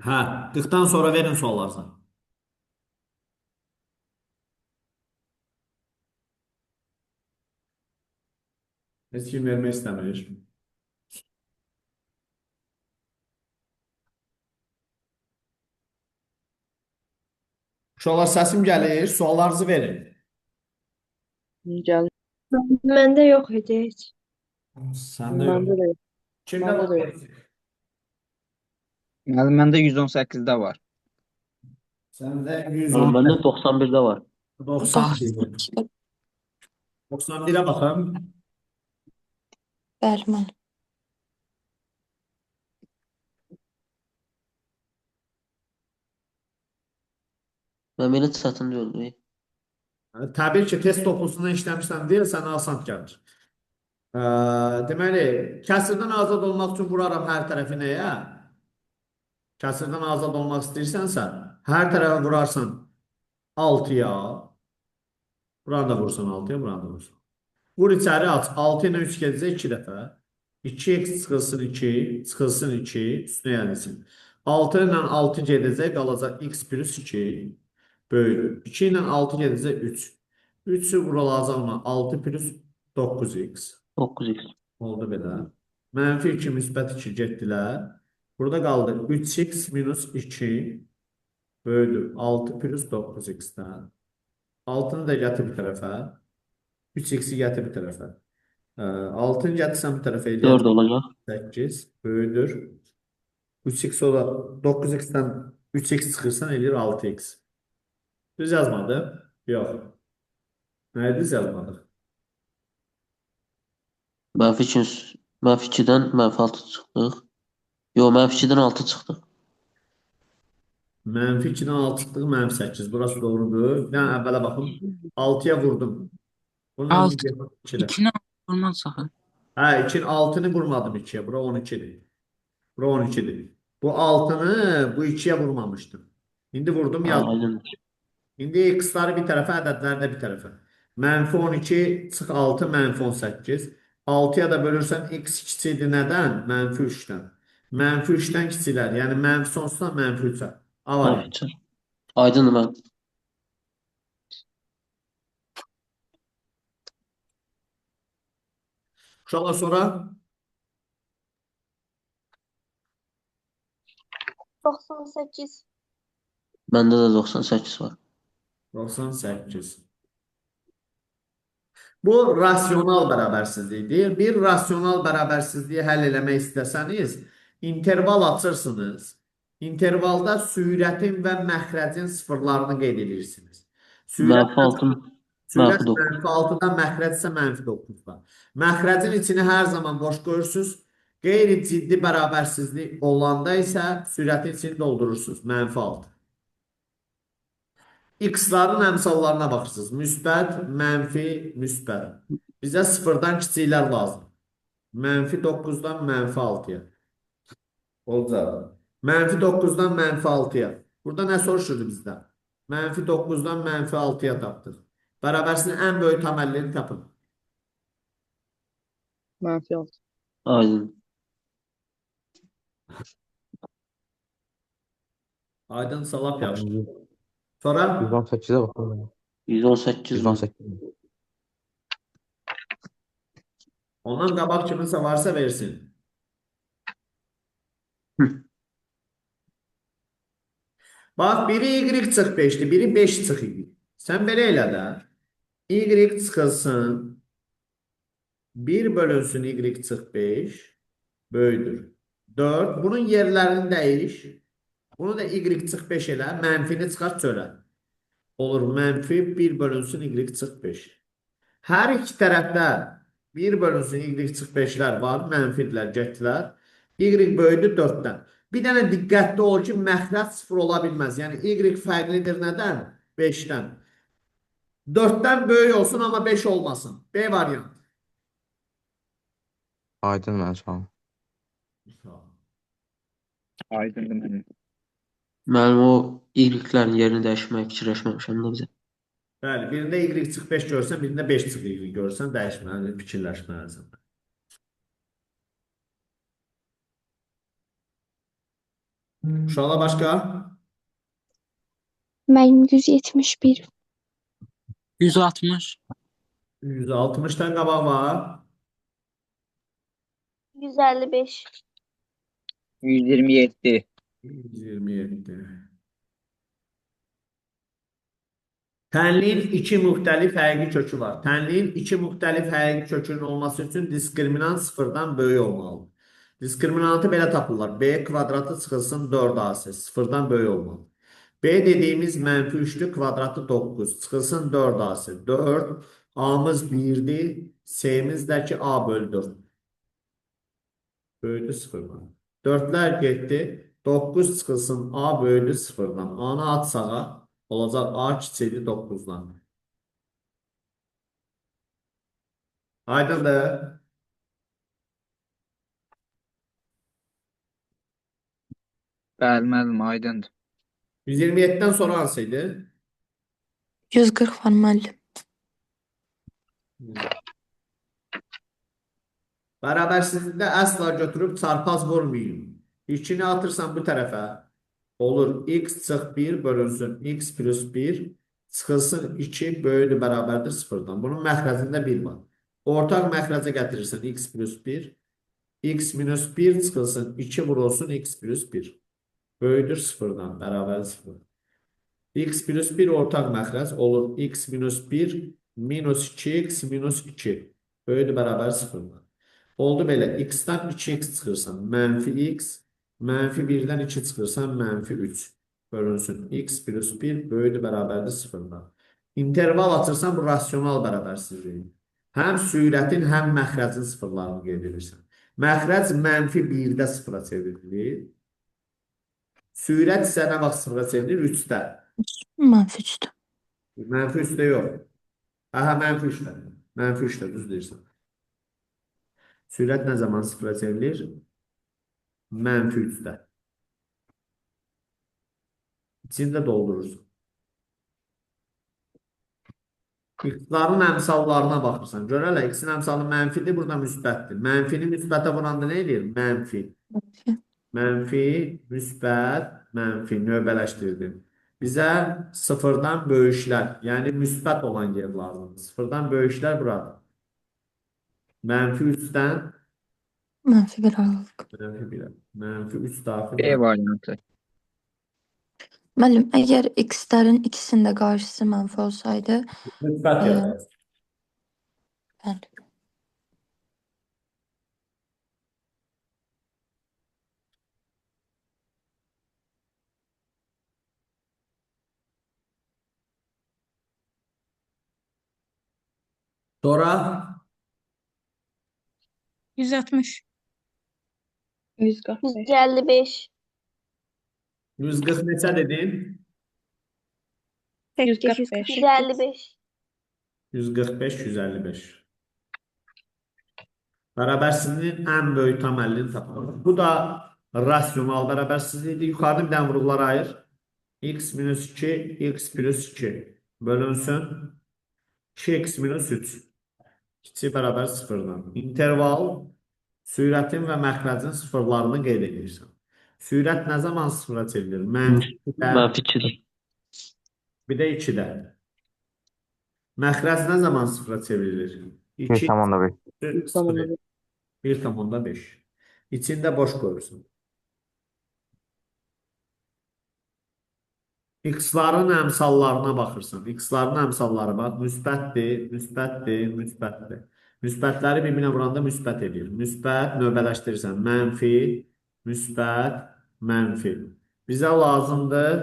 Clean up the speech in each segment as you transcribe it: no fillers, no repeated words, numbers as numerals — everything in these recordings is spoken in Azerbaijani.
Hə, 40-dan sonra verin suallarınızı. Heç kim vermək istəmir. Uşaqlar səsim gəlir, suallarınızı verin. Gəl. Məndə yox idi heç. Səndə yox. Məndə də yox. Kimdə Məndə var? də yox. Müəllim, məndə 118-də var. Səndə Müəllim, 110, məndə 91-də var. 91. 91-ə baxım. Bəli, müəllim. Mən belə çətin deyildi. Təbii ki, test toplusunda işləmişsən deyə sənə asan gəlir. Deməli, kəsirdən azad olmaq üçün vuraram hər tərəfi nəyə? Kəsirdən azad olmaq istəyirsənsə, hər tərəfə vurarsan 6-ya. Buranı da vursan 6-ya, buranı da vursan. Vur içəri aç. 6 ilə 3 gedəcək 2 dəfə. 2x çıxılsın 2, çıxılsın 2, üstünə gəlsin. 6 ilə 6 gedəcək, qalacaq x plus 2 böyüdür. 2 ilə 6 gedəcək 3. 3-ü vurulacaq ona 6 plus 9x. 9x. Oldu belə. Mənfi 2, müsbət 2 getdilər. Burada qaldı 3x minus 2 böyüdür. 6 plus 9x-dən. 6-nı da gətir bir tərəfə. 3x-i gətir bir tərəfə. 6-nı gətirsən bir tərəfə 4 eləyəcək olacaq. 8 böyüdür. 3x ola 9x-dən 3x çıxırsan eləyir 6x. Düz yazmadım? Yox. Nəyi düz yazmadıq? Mənfi 2, mənfi 2-dən mənfi 6 çıxdıq. Yox, mənfi 2-dən 6 çıxdıq. Mənfi 2-dən 6 çıxdıq, mənfi 8. Burası doğrudur. Yəni əvvələ baxım. 6-ya vurdum. Bununla 6, 2-də. 2-ni vurmaz axı. Hə, 2 6-nı vurmadım 2-yə. Bura 12-dir. Bura 12-dir. Bu 6-nı bu 2-yə vurmamışdım. İndi vurdum Ha, yazdım. aydındır. İndi x-ları bir tərəfə, ədədləri də bir tərəfə. Mənfi 12 çıx 6, mənfi 18. 6-ya da bölürsən x kiçikdir nədən? Mənfi 3-dən. Mənfi 3-dən kiçiklər. Yəni mənfi sonsuzdan mənfi 3-ə. A Mənfi variantı. 3. Aydındır mən. Uşaqlar sonra 98. Məndə də 98 var. 98. Bu rasional bərabərsizlikdir. Bir rasional bərabərsizliyi həll eləmək istəsəniz, interval açırsınız. İntervalda sürətin və məxrəcin sıfırlarını qeyd edirsiniz. Sürət, Mənfi 6, sürət mənfi 9. mənfi 6-da, məxrəc isə mənfi 9-da. Məxrəcin içini hər zaman boş qoyursunuz. Qeyri-ciddi bərabərsizlik olanda isə sürətin içini doldurursunuz. Mənfi 6. X-ların əmsallarına baxırsınız. Müsbət, mənfi, müsbət. Bizə sıfırdan kiçiklər lazım. Mənfi 9-dan mənfi 6-ya. Olacaq. Mənfi 9-dan mənfi 6-ya. Burada nə soruşurdu bizdən? Mənfi 9-dan mənfi 6-ya tapdıq. Bərabərsinin ən böyük tam əllini tapın. Mənfi 6. Aydın. Aydın lap yaxşı. Sonra 118'e bakalım. 118 mi? 118. ondan qabaq kiminsə varsa versin. Hı. Bax, biri y çıx 5-dir, biri 5 çıx y. Sən belə elə də. Y çıxılsın. 1 bölünsün y çıx 5 böyüdür. 4. Bunun yerlərini dəyiş. Bunu da y çıx 5 elə. Mənfini çıxart çölə. Olur mənfi 1 bölünsün y çıx 5. Hər iki tərəfdə 1 bölünsün y çıx 5-lər var. Mənfidirlər, getdilər. Y böyüdü 4-dən. Bir dənə diqqətli ol ki, məxrəc 0 ola bilməz. Yəni y fərqlidir nədən? 5-dən. 4-dən böyük olsun, amma 5 olmasın. B variantı. Aydın mən sağ olun. Aydındır mənim. Mənim o y-lərin yerini dəyişməyi fikirləşməmişəm də bizə. Bəli, birində y çıx 5 görsən, birində 5 çıx y görsən, dəyişməli, fikirləşməlisən. Uşaqlar başqa? Mənim 171. 160. 160-dan qabaq var. 155. 127. 127. Tənliyin iki müxtəlif həqiqi kökü var. Tənliyin iki müxtəlif həqiqi kökünün olması üçün diskriminant sıfırdan böyük olmalıdır. Diskriminantı belə tapırlar. B kvadratı çıxılsın 4AC. Sıfırdan böyük olmalı. B dediyimiz mənfi 3-dür, kvadratı 9. Çıxılsın 4AC. 4. A'mız 1-dir. C'miz də ki A bölü 4. Böyüdü sıfırdan. 4'lər getdi. 9 çıxılsın A böyüdü sıfırdan. A-nı at sağa. Olacaq A kiçikdir 9-dan. Aydındır. Bəli, müəllim, aydındır. 127-dən sonra hansı idi? 140 var müəllim. Bərabərsizlikdə əsla götürüb çarpaz vurmayın. 2-ni atırsan bu tərəfə, olur x çıx 1 bölünsün x plus 1 çıxılsın 2 böyüdür bərabərdir sıfırdan. Bunun məxrəcində 1 var. Ortaq məxrəcə gətirirsən x plus 1, x minus 1 çıxılsın 2 vurulsun x plus 1. Böyüdür sıfırdan, bərabər sıfır. X plus 1 ortaq məxrəc olur x minus 1 minus 2x minus 2. Böyüdür bərabər sıfırdan. Oldu belə. X-dən 2x çıxırsan, mənfi x, mənfi 1-dən 2 çıxırsan, mənfi 3. Bölünsün. X plus 1 böyüdür bərabərdir sıfırdan. İnterval açırsan, bu rasional bərabərsizlik. Həm sürətin, həm məxrəcin sıfırlarını qeyd edirsən. Məxrəc mənfi 1-də sıfıra çevrilir. Sürət isə nə vaxt sıfıra çevrilir? 3-də. Mənfi 3-dür. Mənfi 3-də yox. Aha, mənfi 3-də. Mənfi 3-də, düz deyirsən. Sürət nə zaman sıfıra çevrilir? Mənfi 3-də. İçini də doldurursun. X-ların əmsallarına baxırsan. Gör hələ, X-in əmsalı mənfidir, burada müsbətdir. Mənfini müsbətə vuranda nə edir? Mənfi. Mənfi. Mənfi, müsbət, mənfi növbələşdirdim. Bizə sıfırdan böyüklər, yəni müsbət olan yer lazımdır. Sıfırdan böyüklər buradır. Mənfi 3-dən Mənfi 1 aralıq. mənfi 1-ə. Mənfi 3 daxil. B variantı. Müəllim, əgər x-lərin ikisinin də qarşısı mənfi olsaydı, Müsbət yazarız. bəli. Sonra 160. 145. 155. 140 neçə dedin? 145. 155. 145, 155. Bərabərsizliyin ən böyük tam əllini tapalım. Bu da rasional bərabərsizlikdir. Yuxarıda bir dənə vuruqlara ayır. X minus 2, x plus 2 bölünsün. 2x minus 3. Kiçik bərabər sıfırdan. İnterval sürətin və məxrəcin sıfırlarını qeyd edirsən. Sürət nə zaman sıfıra çevrilir? Mənfi 2-də, Mənfi 2-də. bir də 2-də. Məxrəc nə zaman sıfıra çevrilir? 2, 1,5. 0, 1,5. İçində boş qoyursun. X-ların əmsallarına baxırsan. X-ların əmsalları bax, müsbətdir, müsbətdir, müsbətdir. Müsbətləri bir-birinə vuranda müsbət edir. Müsbət növbələşdirirsən. Mənfi, müsbət, mənfi. Bizə lazımdır,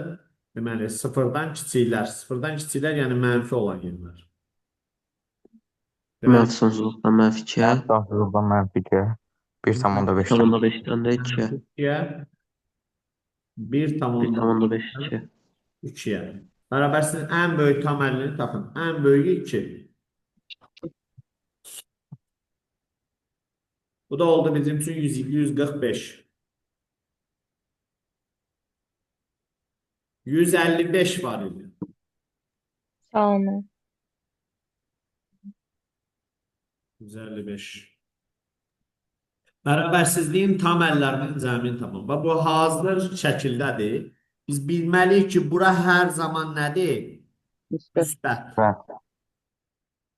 deməli, sıfırdan kiçiklər. Sıfırdan kiçiklər, yəni mənfi olan yerlər. Deməli, Mənfi sonsuzluqdan mənfi 2-yə, Sonsuzluqdan mənfi 2-yə. 1,5-dən. 1,5-dən də 2-yə, 2-yə, 1,5 1,5 2-yə. 2-yə. Bərabərsizliyin ən böyük tam əllini tapın. Ən böyüyü 2. Bu da oldu bizim üçün 100, 145. 155 var idi. Sağ olun. 155. Bərabərsizliyin tam əllərinin cəmini tapın. Bax, bu hazır şəkildədir. Biz bilməliyik ki, bura hər zaman nədir? Müsbət. Müsbət. Müsbət.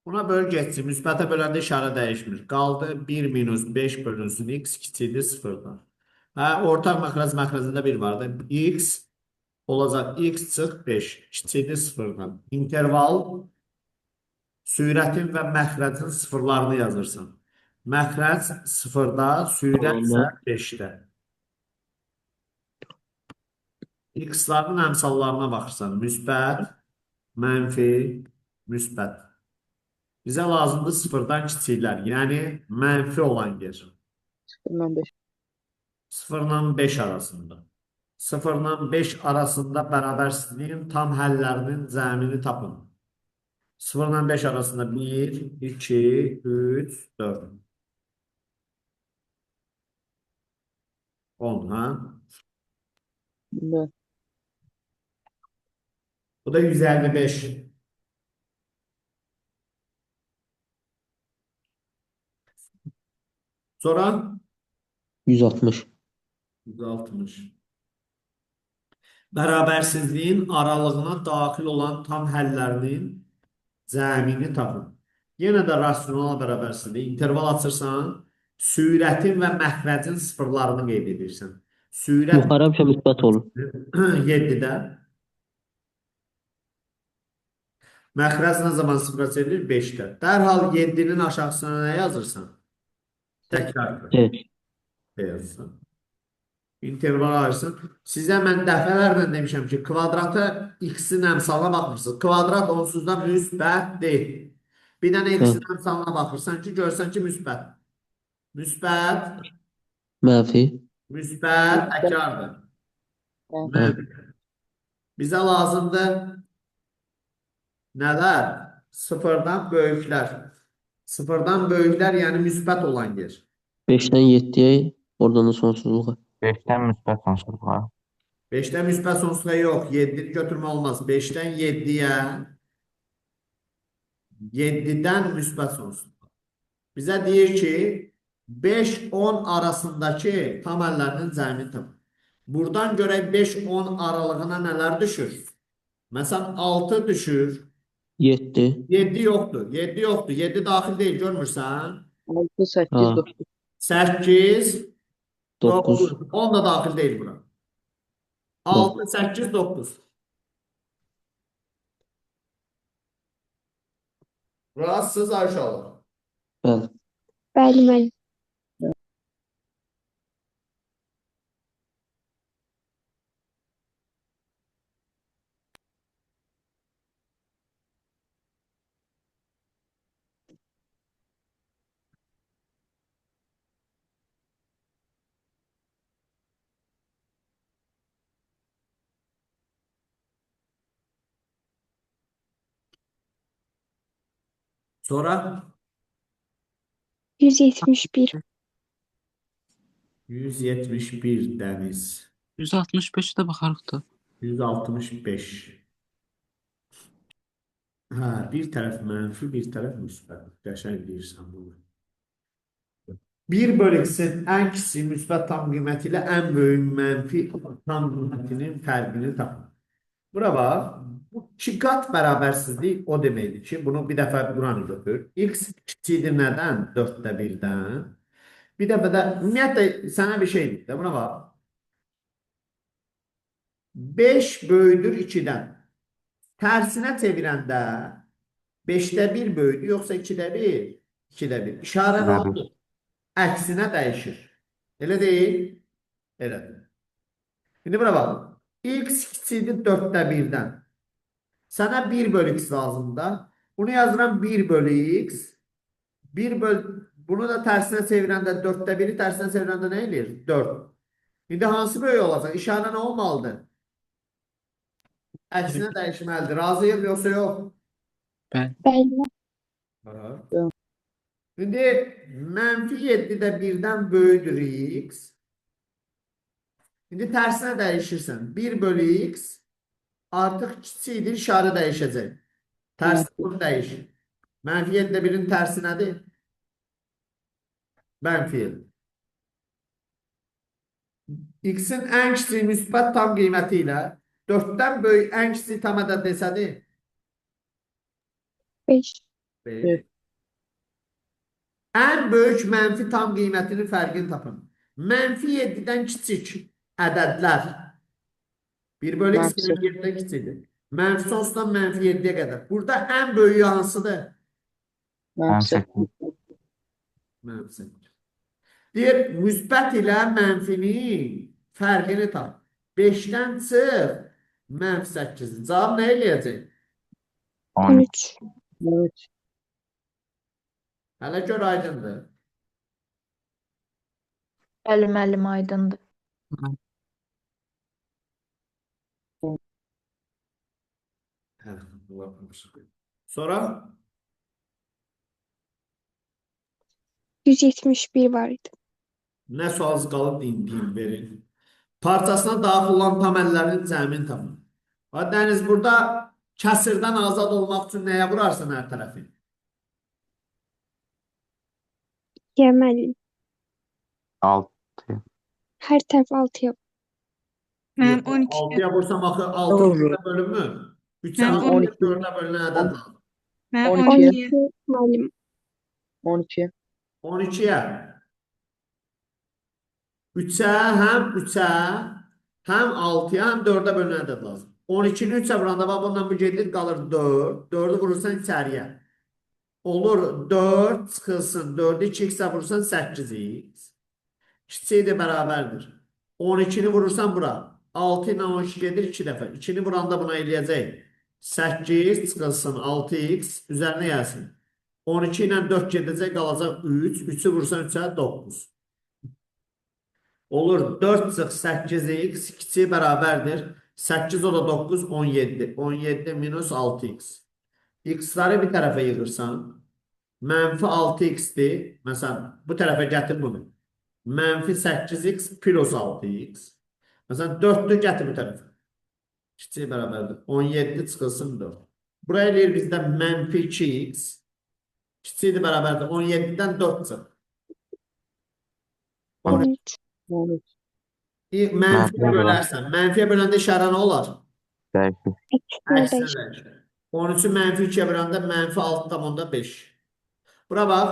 Buna böl getsin. Müsbətə böləndə işarə dəyişmir. Qaldı 1 minus 5 bölünsün x kiçikdir 0-dan. Hə, ortaq məxrəc məxrəcində 1 var da. X olacaq x çıx 5 kiçikdir 0-dan. İnterval sürətin və məxrəcin sıfırlarını yazırsan. Məxrəc 0-da, sürət isə 5-də. X-ların əmsallarına baxırsan. Müsbət, mənfi, müsbət. Bizə lazımdır sıfırdan kiçiklər, yəni mənfi olan yer. 0-dan 5. 0-dan 5 arasında. 0-dan 5 arasında bərabərsizliyin tam həllərinin cəmini tapın. 0-dan 5 arasında 1, 2, 3, 4. 10, ha? Bəli. Bu da 155. Sonra 160. 160. Bərabərsizliyin aralığına daxil olan tam həllərinin cəmini tapın. Yenə də rasional bərabərsizlik. İnterval açırsan, sürətin və məxrəcin sıfırlarını qeyd edirsən. Sürət Yuxarı həmişə müsbət olur. 7-də. Məxrəc nə zaman sıfıra çevrilir? 5-də. Dərhal 7-nin aşağısına nə yazırsan? Təkrar. Evet. P yazırsan. İnterval ayırsın. Sizə mən dəfələrlə demişəm ki, kvadrata x-in əmsalına baxmırsınız. Kvadrat onsuz da müsbət deyil. Bir dənə x-in əmsalına baxırsan ki, görsən ki, müsbət. Müsbət, Mənfi. müsbət, təkrardır. Mənfi. Mənfi. Bizə lazımdır nələr? Sıfırdan böyüklər. Sıfırdan böyüklər, yəni müsbət olan yer. 5-dən 7-yə, oradan da sonsuzluğa. 5-dən müsbət sonsuzluğa. 5-dən müsbət sonsuzluğa yox, 7-ni götürmə olmaz. 5-dən 7-yə, 7-dən müsbət sonsuzluğa. Bizə deyir ki, 5-10 arasındakı tam əllərinin cəmini tapın. Buradan görək 5-10 aralığına nələr düşür? Məsələn, 6 düşür. 7. 7 yoxdur. 7 yoxdur. 7 daxil deyil, görmürsən? 6, 8, Ha. 9. 8, 9. 9. 10 da daxil deyil bura. 6, 8, 9. Rahatsız Ayşe. Bəli. Bəli müəllim. Sonra 171. 171 Dəniz. 165-ə də baxarıq da. 165. Hə, bir tərəf mənfi, bir tərəf müsbət. Qəşəng deyirsən bunu. 1 bölü x-in ən kiçik müsbət tam qiyməti ilə ən böyük mənfi tam qiymətinin fərqini tapın. Bura bax. Bu iki qat bərabərsizlik o deməkdir ki, bunu bir dəfə buranı götür. X kiçikdir nədən? 4-də 1-dən. Bir dəfə də ümumiyyətlə sənə bir şey deyim də, buna bax. 5 böyüdür 2-dən. Tərsinə çevirəndə 5-də 1 böyüdür, yoxsa 2-də 1? 2-də 1. İşarə nə 2-də 1. oldu? Əksinə dəyişir. Elə deyil? Elədir. İndi bura bax. X kiçikdir 4-də 1-dən. Sənə 1 bölü x lazımdır da. Bunu yazıram 1 bölü x. 1 böl bunu da tərsinə çevirəndə 4-də 1-i tərsinə çevirəndə nə eləyir? 4. İndi hansı böyük olacaq? İşarə nə olmalıdır? Əksinə dəyişməlidir. Razıyıq yoxsa yox? Bəli. Bəli. Aha. İndi mənfi 7-də 1-dən böyükdür x. İndi tərsinə dəyişirsən. 1 bölü x artıq kiçikdir, işarə dəyişəcək. Tərsinə bunu dəyiş. Mənfi 7-də 1-in tərsi nədir? Mənfi 7. X-in ən kiçik müsbət tam qiyməti ilə 4-dən böyük ən kiçik tam ədəd neçədir? 5. 5. Beş. Ən böyük mənfi tam qiymətinin fərqini tapın. Mənfi 7-dən kiçik ədədlər. 1 bölü x Mənfi mənfi 7-dən kiçikdir. Mənfi sonsuzdan mənfi 7-yə qədər. Burada ən böyüyü hansıdır? Mənfi 8. 8. Mənfi 8. Deyir, müsbət ilə mənfinin fərqini tap. 5-dən çıx, mənfi 8-dir. Cavab nə eləyəcək? 13. 13. 13. Hələ gör aydındır. Bəli müəllim, aydındır. Hə, Allah korusun. Sonra 171 var idi. nə sualınız qalıb deyin, deyin, verin. Parçasına daxil olan tam əllərinin cəmini tapın. Ha, Dəniz, burada kəsirdən azad olmaq üçün nəyə vurarsan hər tərəfi? 2-yə müəllim. 6. Hər tərəf 6-ya. Mənim Yox, 12-yə. 6-ya vursam axı 6 Doğru. 4-ə bölünmür. 3-ə Mən 6 12. 4-ə bölünən ədəd lazım. Mənim 12-yə. 12-yə. 12 müəllim. 12. 12-yə. 3-ə, həm 3-ə, həm 6-ya, həm 4-ə bölünən ədəd lazım. 12-ni 3-ə vuranda bax bundan bu gedir qalır 4. 4-ü vurursan içəriyə. Olur 4 çıxılsın. 4-ü 2x-ə vurursan 8x. Kiçikdir bərabərdir. 12-ni vurursan bura. 6 ilə 12 gedir 2 dəfə. 2-ni vuranda buna eləyəcək. 8 çıxılsın 6x üzərinə gəlsin. 12 ilə 4 gedəcək qalacaq 3. 3-ü vursan 3-ə 9. Olur 4 çıx 8x kiçik bərabərdir. 8 o da 9 17. 17 minus 6x. X-ları bir tərəfə yığırsan. Mənfi 6x-dir. Məsələn, bu tərəfə gətir bunu. Mənfi 8x plus 6x. Məsələn, 4-ü gətir bu tərəfə. Kiçik bərabərdir. 17 çıxılsın 4. Buraya eləyir bizdə mənfi 2x. Kiçikdir bərabərdir. 17-dən 4 çıx. 13. 13. Mənfiyə Mənfiyə bölərsən. Mənfiyə böləndə işarə nə olar? Dəyişir. Əksinə Əksinə dəyişir. dəyişir. 13-ü mənfi 2-yə böləndə mənfi 6,5. Bura bax.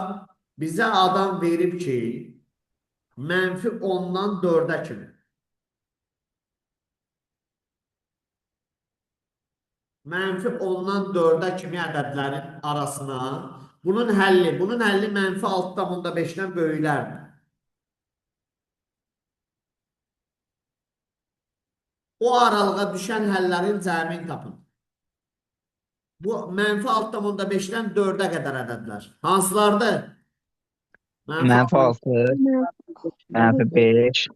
Bizə adam verib ki, mənfi 10-dan 4-ə kimi. Mənfi 10-dan 4-ə kimi ədədlərin arasına bunun həlli mənfi 6,5-dən böyüklərdir. O aralığa düşən həllərin cəmini tapın. Bu mənfi 6,5-dən 4-ə qədər ədədlər. Hansılardır? Mənfi Mənfi 6, mənfi 5,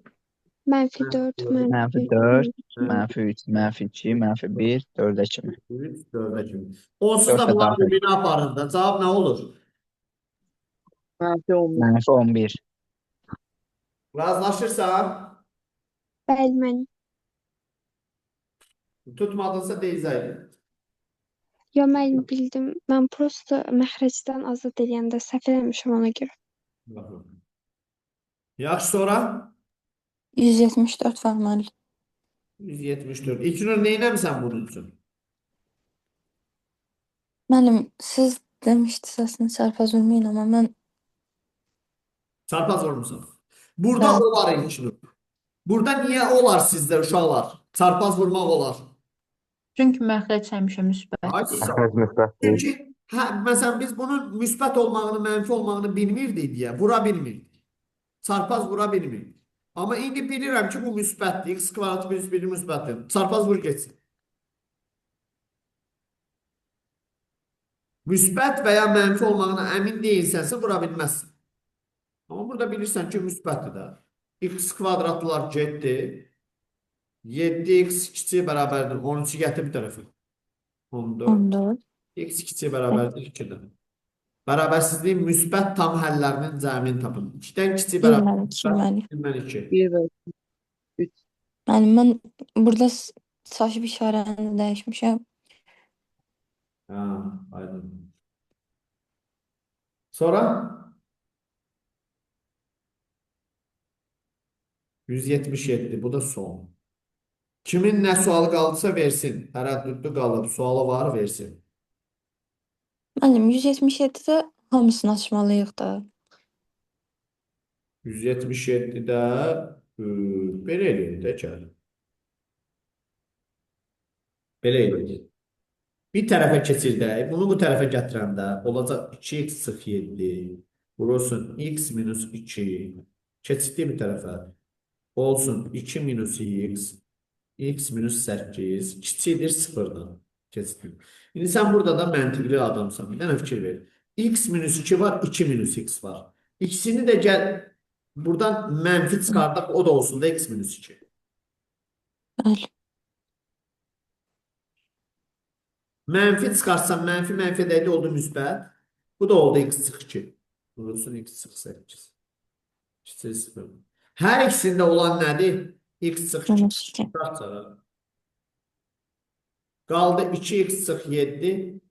Mənfi 4, mənfi mənfi 4, mənfi 3, mənfi 2, mənfi 1, 4-ə kimi. 3, 4-ə kimi. Onsuz da Dördə bunların daxil. ümumi aparın da. Cavab nə olur? Mənfi 11. Mənfi 11. Razılaşırsan, Bəli müəllim. tutmadınsa deyəcək. Yo müəllim bildim. Mən prosto məxrəcdən azad eləyəndə səhv eləmişəm ona görə. Yaxşı, sonra 174 var müəllim. 174. İlknur, nə eləmisən bunun üçün? Müəllim, siz demişdiniz əslində sərfəz vurmayın, amma mən Çarpaz vurmusan. Burada Bəli. olar İlknur. Burada niyə olar sizdə uşaqlar? Çarpaz vurmaq olar. Çünki məxrəc həmişə müsbətdir. Ay, sağ ol. Məxrəc müsbətdir. Çünki hə, məsələn biz bunun müsbət olmağını, mənfi olmağını bilmirdik deyə vura bilmirdik. Çarpaz vura bilmirdik. Amma indi bilirəm ki, bu müsbətdir. X kvadratı plus 1 müsbətdir. Çarpaz vur getsin. Müsbət və ya mənfi olmağına əmin deyilsənsə vura bilməzsən. Amma burada bilirsən ki, müsbətdir də. X kvadratlar getdi. 7x kiçik bərabərdir. 13-ü gətir bir tərəfə. 14. 14. X kiçik bərabərdir 2-dən. Bərabərsizliyin müsbət tam həllərinin cəmini tapın. 2-dən kiçik 1 bərabər mən 2 müəllim. 1 mən 2. 1 və 3. Müəllim, mən burada saçma işarəni dəyişmişəm. Ha, aydın. Sonra 177. Bu da son. Kimin nə sualı qalıbsa versin. Tərəddüdlü qalıb, sualı var, versin. Müəllim, 177-də hamısını açmalıyıq da. 177-də belə eləyək də gəl. Belə eləyək. Bir tərəfə keçirdək. Bunu bu tərəfə gətirəndə olacaq 2x çıx 7. Vurulsun x minus 2. Keçirdik bir tərəfə. Olsun 2 minus x. X minus 8. Kiçikdir 0-dan. Keçirdik. İndi sən burada da məntiqli adamsan. Bir dənə fikir ver. X minus 2 var, 2 minus x var. İkisini də gəl buradan mənfi çıxardaq, o da olsun da x minus 2. Bəli. Mənfi çıxartsam, mənfi mənfi dəydi, oldu müsbət. Bu da oldu x çıx 2. Vurulsun x çıx 8. Kiçik 0. Hər ikisində olan nədir? X çıx 2. Minus 2. Qaldı 2x çıx 7.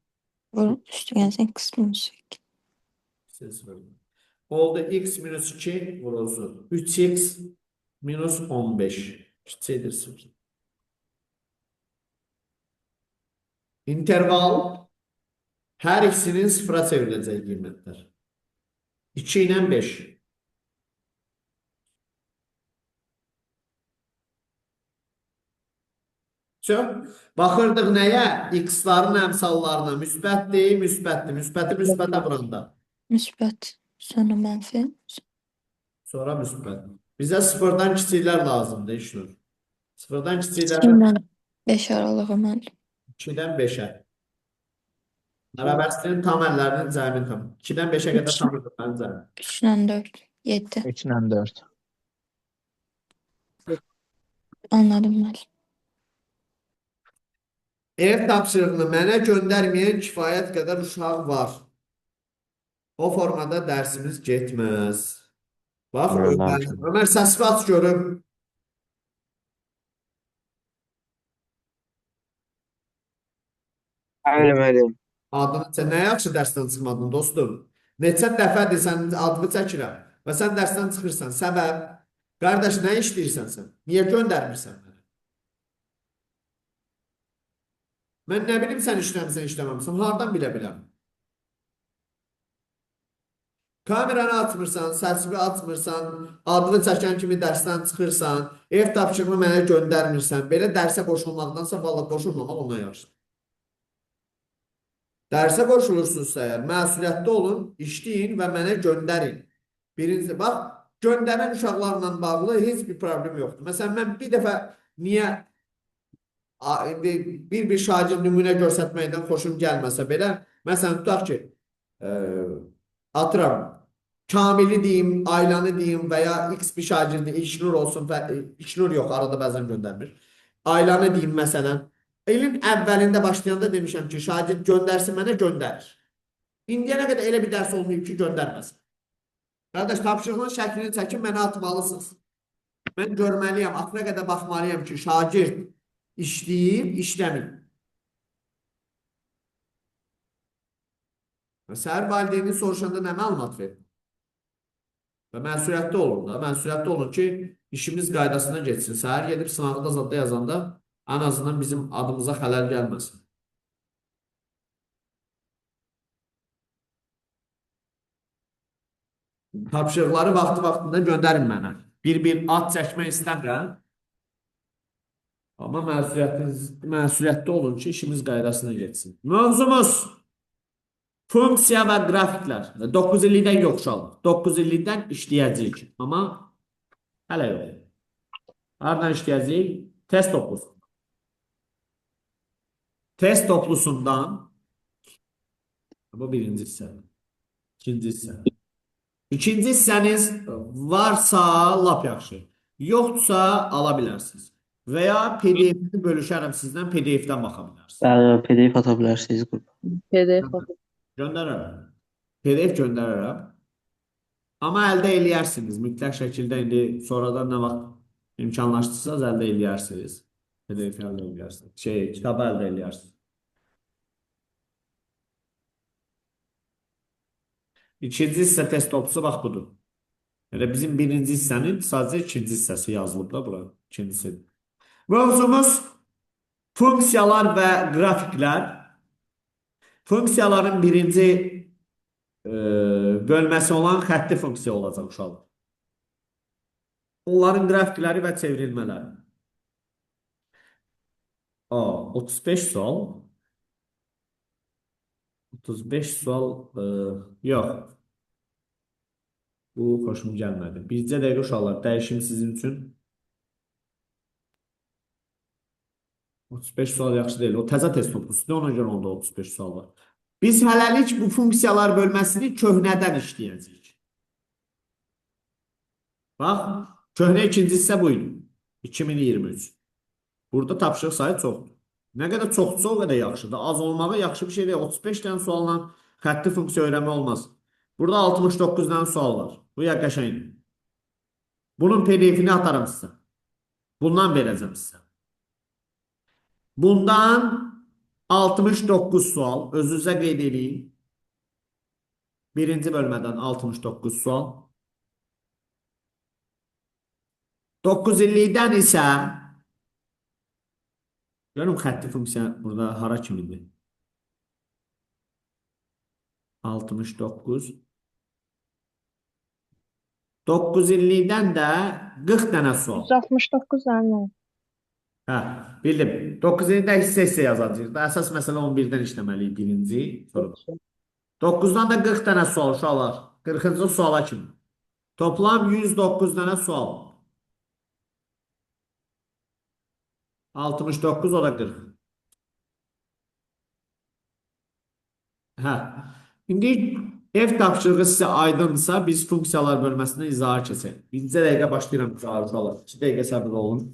Vurun üstü gəlsin x minus 2. Kiçik 0. Oldu x minus 2 vurulsun. 3x minus 15. Kiçikdir 0. İnterval hər ikisinin sıfıra çevriləcək qiymətlər. 2 ilə 5. Vso. Baxırdıq nəyə? X-ların əmsallarına. Müsbətdir, müsbətdir. Müsbəti müsbətə vuranda. Müsbət, sonra mənfi. Sonra müsbət. Bizə sıfırdan kiçiklər lazımdır, İşnur. Sıfırdan kiçiklər 2-dən 5 aralığı müəllim. 2-dən 5-ə. Bərabərsizliyin tam əllərinin cəmini tam. 2-dən 5-ə qədər tam əllərinin cəmi. 3-dən 4, 7. 3-lə 4. Anladım müəllim. Ev tapşırığını mənə göndərməyən kifayət qədər uşaq var. O formada dərsimiz getməz. Bax, Ömər, Ömər səsini aç görüm. Bəli, müəllim. Adını sən nə yaxşı dərsdən çıxmadın dostum? Neçə dəfədir sənin adını çəkirəm və sən dərsdən çıxırsan. Səbəb? Qardaş, nə işləyirsən sən? Niyə göndərmirsən mənə? Mən nə bilim sən işləmisən, işləməmisən. Hardan bilə bilərəm? Kameranı açmırsan, səsini açmırsan, adını çəkən kimi dərsdən çıxırsan, ev tapşırığını mənə göndərmirsən. Belə dərsə qoşulmaqdansa vallah qoşulmamaq ondan yaxşıdır. Dərsə qoşulursunuzsa əgər, məsuliyyətli olun, işləyin və mənə göndərin. Birincisi, bax, göndərən uşaqlarla bağlı heç bir problem yoxdur. Məsələn, mən bir dəfə niyə indi bir şagird nümunə göstərməkdən xoşum gəlməsə belə, məsələn, tutaq ki, atıram, Kamili deyim, Aylanı deyim və ya X bir şagirdi, İlknur olsun, İlknur yox, arada bəzən göndərmir. Aylanı deyim, məsələn, ilin əvvəlində başlayanda demişəm ki, şagird göndərsin mənə, göndərir. İndiyənə qədər elə bir dərs olmayıb ki, göndərməsin. Qardaş, tapşırığın şəklini çəkin, mənə atmalısınız. Mən görməliyəm, axıra qədər baxmalıyam ki, şagird işləyib, işləməyib. Və səhər valideyni soruşanda nə məlumat verin? Və məsuliyyətli olun da, məsuliyyətli olun ki, işimiz qaydasına getsin. Səhər gedib sınaqda zadda yazanda ən azından bizim adımıza xələl gəlməsin. Tapşırıqları vaxtı-vaxtında göndərin mənə. Bir-bir ad çəkmək istəmirəm. Amma məsuliyyətli olun ki, işimiz qaydasına getsin. Mövzumuz funksiya və qrafiklər. 9 illikdən yox uşaqlar. 9 illikdən işləyəcəyik. Amma hələ yox. Hardan işləyəcəyik? Test toplusundan. Test toplusundan bu birinci hissə. İkinci hissə. İkinci hissəniz varsa lap yaxşı. Yoxdursa ala bilərsiniz. Və ya PDF-ni bölüşərəm sizdən, PDF-dən baxa bilərsiniz. Bəli, PDF ata bilərsiniz qrupa. PDF atın. Göndərərəm. PDF göndərərəm. Amma əldə eləyərsiniz. Mütləq şəkildə indi sonradan nə vaxt imkanlaşdırsanız əldə eləyərsiniz. PDF əldə eləyərsiniz. Kitabı əldə eləyərsiniz. İkinci hissə test toplusu bax budur. Elə bizim birinci hissənin sadəcə ikinci hissəsi yazılıb da bura. İkincisi. Mövzumuz funksiyalar və qrafiklər. Funksiyaların birinci bölməsi olan xətti funksiya olacaq uşaqlar. Onların qrafikləri və çevrilmələri. 35 sual. 35 sual yox. Bu xoşum gəlmədi. Bircə dəqiqə uşaqlar, dəyişim sizin üçün. 35 sual yaxşı deyil. O təzə test toplusudur. Ona görə onda 35 sual var. Biz hələlik bu funksiyalar bölməsini köhnədən işləyəcəyik. Bax, köhnə ikinci hissə bu idi. 2023. Burada tapşırıq sayı çoxdur. Nə qədər çoxdursa o qədər yaxşıdır. Az olmağı yaxşı bir şey deyil. 35 dənə sualla xətti funksiya öyrənmək olmaz. Burada 69 dənə sual var. Bu ya qəşəngdir. Bunun PDF-ini atarım sizə. Bundan verəcəm sizə. Bundan 69 sual. Özünüzə qeyd eləyin. Birinci bölmədən 69 sual. 9 illikdən isə görüm xətti funksiya burada hara kimidir? 69. 9 illikdən də 40 dənə sual. 169 dənə. Hə, bildim. 9 illikdə hissə-hissə yazacağıq. Əsas məsələ 11-dən işləməliyik birinci soruda. 9-dan da 40 dənə sual uşaqlar. 40-cı suala kimi. Toplam 109 dənə sual. 69 o da 40. Hə. İndi ev tapşırığı sizə aydınsa, biz funksiyalar bölməsinə izaha keçək. Bircə dəqiqə başlayıram izaha uşaqlar. 2 dəqiqə səbirli olun.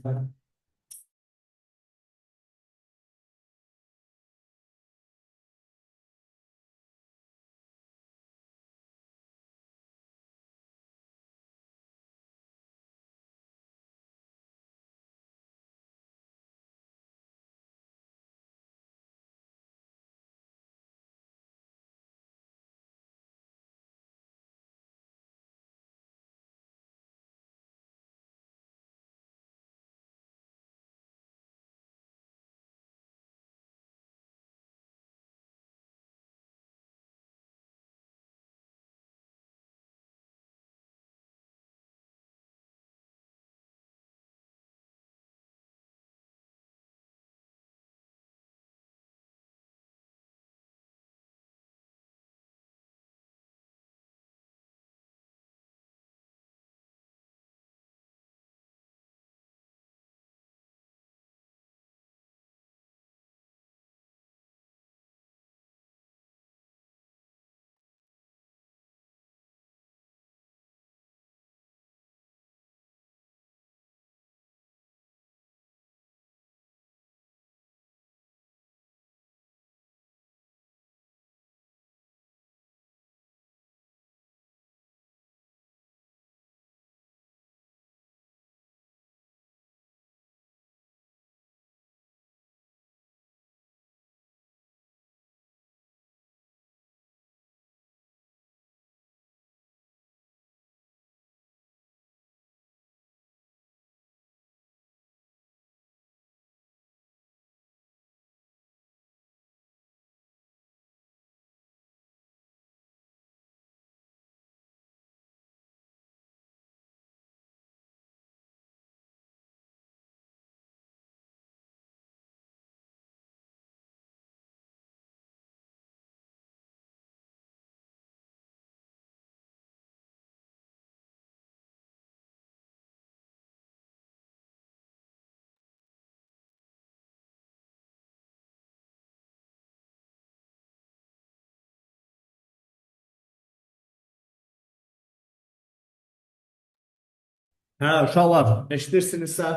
Hə, uşaqlar, eşidirsinizsə,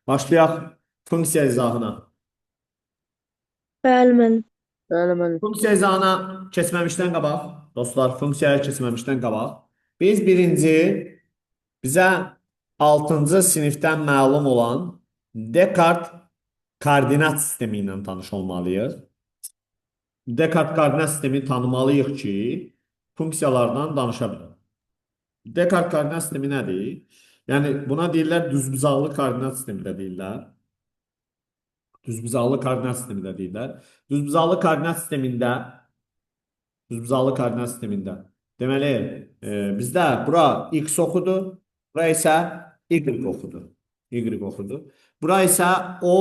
başlayaq funksiya izahına. Bəli, müəllim. Bəli, müəllim. Funksiya izahına keçməmişdən qabaq, dostlar, funksiyaya keçməmişdən qabaq, biz birinci bizə 6-cı sinifdən məlum olan Dekart koordinat sistemi ilə tanış olmalıyıq. Dekart koordinat sistemini tanımalıyıq ki, funksiyalardan danışa bilək. Dekart koordinat sistemi nədir? Yəni buna deyirlər düzbucaqlı koordinat sistemi də deyirlər. Düzbucaqlı koordinat sistemi də deyirlər. Düzbucaqlı koordinat sistemində deməli, bizdə bura x oxudur, bura isə y oxudur. Y oxudur. Bura isə o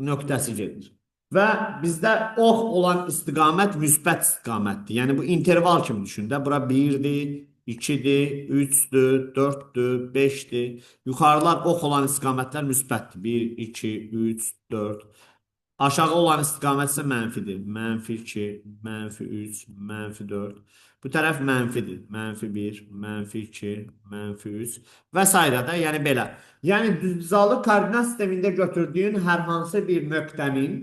nöqtəsi gedir. Və bizdə ox olan istiqamət müsbət istiqamətdir. Yəni bu interval kimi düşün də. Bura 1-dir, 2-dir, 3-dür, 4-dür, 5-dir. Yuxarılar ox olan istiqamətlər müsbətdir. 1, 2, 3, 4. Aşağı olan istiqamət isə mənfidir. Mənfi 2, mənfi 3, mənfi 4. Bu tərəf mənfidir. Mənfi 1, mənfi 2, mənfi 3 və s. də, yəni belə. Yəni düzbucaqlı koordinat sistemində götürdüyün hər hansı bir nöqtənin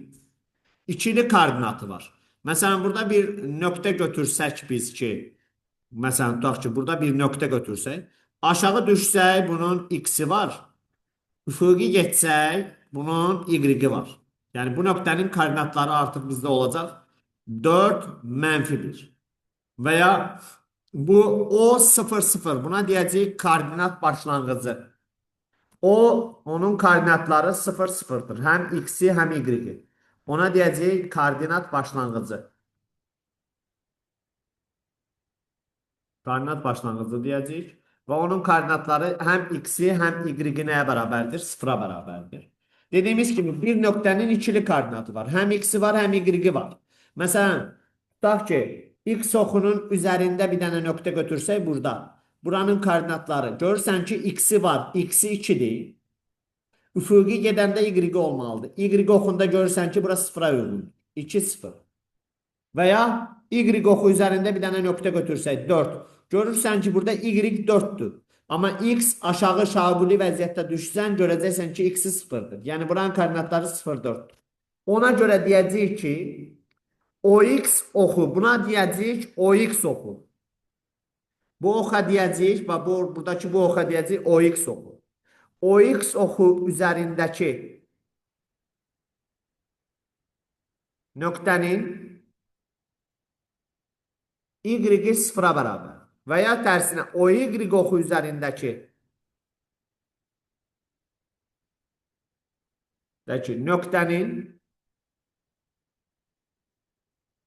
ikili koordinatı var. Məsələn, burada bir nöqtə götürsək biz ki, məsələn, tutaq ki, burada bir nöqtə götürsək, aşağı düşsək bunun x-i var. Üfüqi getsək bunun y-i var. Yəni bu nöqtənin koordinatları artıq bizdə olacaq 4 mənfi 1. Və ya bu O 0 0 buna deyəcəyik koordinat başlanğıcı. O onun koordinatları 0 0-dır. Həm x-i, həm y-i. Ona deyəcəyik koordinat başlanğıcı. Koordinat başlanğıcı deyəcəyik. Və onun koordinatları həm x-i, həm y-i nəyə bərabərdir? 0-a bərabərdir. Dediyimiz kimi bir nöqtənin ikili koordinatı var. Həm x-i var, həm y-i var. Məsələn, tutaq ki, x oxunun üzərində bir dənə nöqtə götürsək burada. Buranın koordinatları. Görürsən ki, x-i var, x-i 2-dir. Üfüqi gedəndə y olmalıdır. Y oxunda görürsən ki, bura 0-a uyğundur. 2, 0. Və ya y oxu üzərində bir dənə nöqtə götürsək 4. Görürsən ki, burada y 4-dür. Amma x aşağı şaquli vəziyyətdə düşsən, görəcəksən ki, x-i 0-dır. Yəni buranın koordinatları 0, 4-dür. Ona görə deyəcəyik ki, OX oxu. Buna deyəcəyik OX oxu. Bu oxa deyəcəyik, bax buradakı bu oxa deyəcəyik OX oxu. OX oxu üzərindəki nöqtənin y-i 0-a bərabər. Və ya tərsinə OY oxu üzərindəki nöqtənin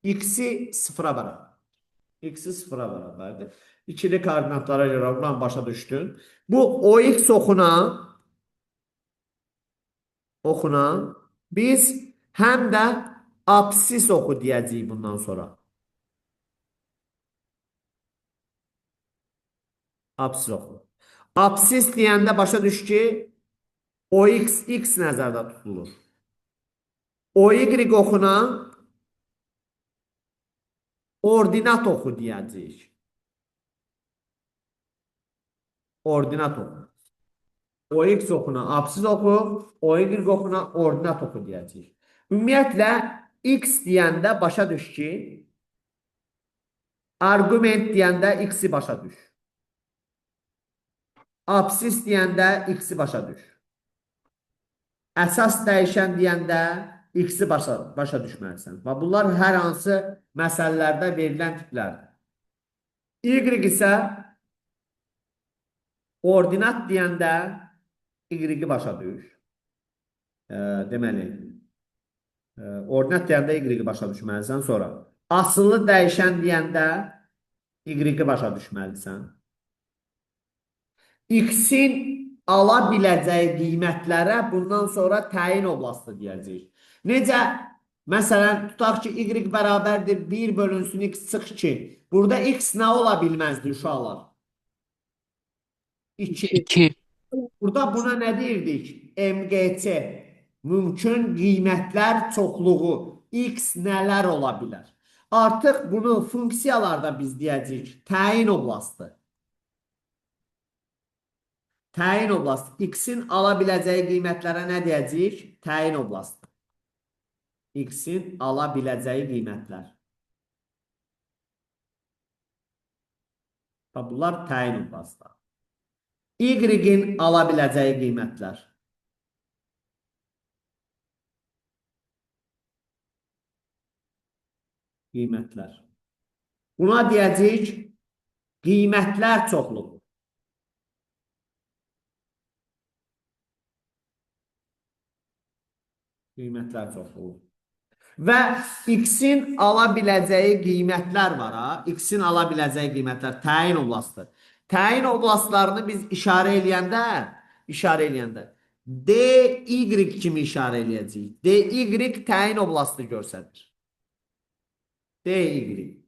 x-i 0-a bərabər. X-i 0-a bərabərdir. İkili koordinatlara görə buradan başa düşdün. Bu OX oxuna biz həm də absis oxu deyəcəyik bundan sonra. Absis oxu. Absis deyəndə başa düş ki, OX, X nəzərdə tutulur. OY oxuna ordinat oxu deyəcəyik. Ordinat oxu. OX oxuna absis oxu, OY oxuna ordinat oxu deyəcəyik. Ümumiyyətlə, X deyəndə başa düş ki, arqument deyəndə X-i başa düş. Absis deyəndə X-i başa düş. Əsas dəyişən deyəndə X-i başa düşməlisən. Və bunlar hər hansı məsələlərdə verilən tiplərdir. Y isə ordinat deyəndə Y-i başa düş. Deməli, ordinat deyəndə Y-i başa düşməlisən. Sonra asılı dəyişən deyəndə Y-i başa düşməlisən. X-in ala biləcəyi qiymətlərə bundan sonra təyin oblastı deyəcəyik. Necə? Məsələn, tutaq ki, Y bərabərdir 1 bölünsün X çıx 2. Burada X nə ola bilməzdi uşaqlar? 2. 2. Burada buna nə deyirdik? MQC. Mümkün qiymətlər çoxluğu. X nələr ola bilər? Artıq bunu funksiyalarda biz deyəcəyik. Təyin oblastı. Təyin oblastı. X-in ala biləcəyi qiymətlərə nə deyəcəyik? Təyin oblastı. X-in ala biləcəyi qiymətlər. Bunlar təyin oblastı. Y-in ala biləcəyi qiymətlər. Qiymətlər. Buna deyəcəyik Qiymətlər çoxluğu. Qiymətlər çoxluğu. Və x-in ala biləcəyi qiymətlər var ha. X-in ala biləcəyi qiymətlər təyin oblastı. Təyin oblastlarını biz işarə eləyəndə, DY kimi işarə eləyəcəyik. DY təyin oblastı göstərir. DY.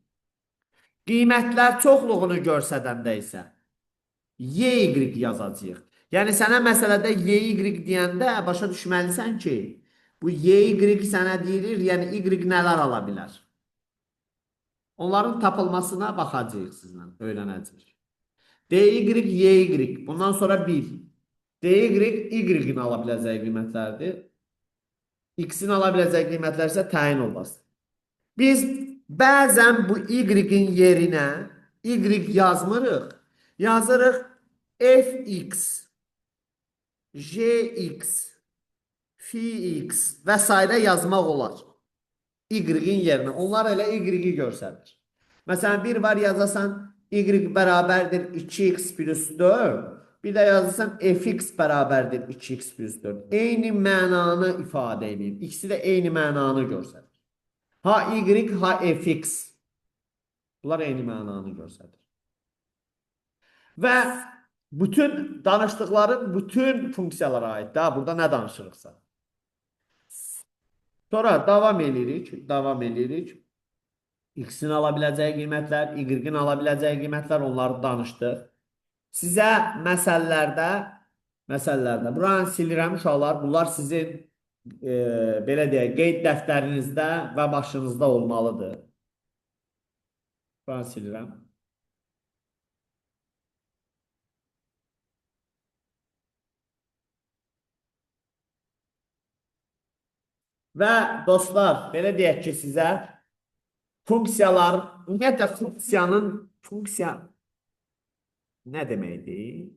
Qiymətlər çoxluğunu göstərəndə isə YY yazacağıq. Yəni sənə məsələdə YY deyəndə başa düşməlisən ki, bu YY sənə deyilir, yəni Y nələr ala bilər? Onların tapılmasına baxacağıq sizlə, öyrənəcəyik. DY, YY. Bundan sonra bil. DY, Y-in ala biləcəyi qiymətlərdir. X-in ala biləcəyi qiymətlər isə təyin olması. Biz bəzən bu Y-in yerinə Y yazmırıq. Yazırıq FX, JX, Fx və sairə yazmaq olar. Y-in yerinə. Onlar elə Y-i göstərir. Məsələn, bir var yazasan Y bərabərdir 2x plus 4. Bir də yazasan fx bərabərdir 2x plus 4. Eyni mənanı ifadə edir. İkisi də eyni mənanı göstərir. Ha Y, ha fx. Bunlar eyni mənanı göstərir. Və bütün danışdıqlarım bütün funksiyalara aid. Daha burada nə danışırıqsa. Sonra davam edirik, davam edirik. X-in ala biləcəyi qiymətlər, Y-in ala biləcəyi qiymətlər, onları danışdıq. Sizə məsələlərdə, buranı silirəm uşaqlar, bunlar sizin belə deyək, qeyd dəftərinizdə və başınızda olmalıdır. Buranı silirəm. Və dostlar, belə deyək ki, sizə funksiyalar, ümumiyyətlə funksiya nə deməkdir?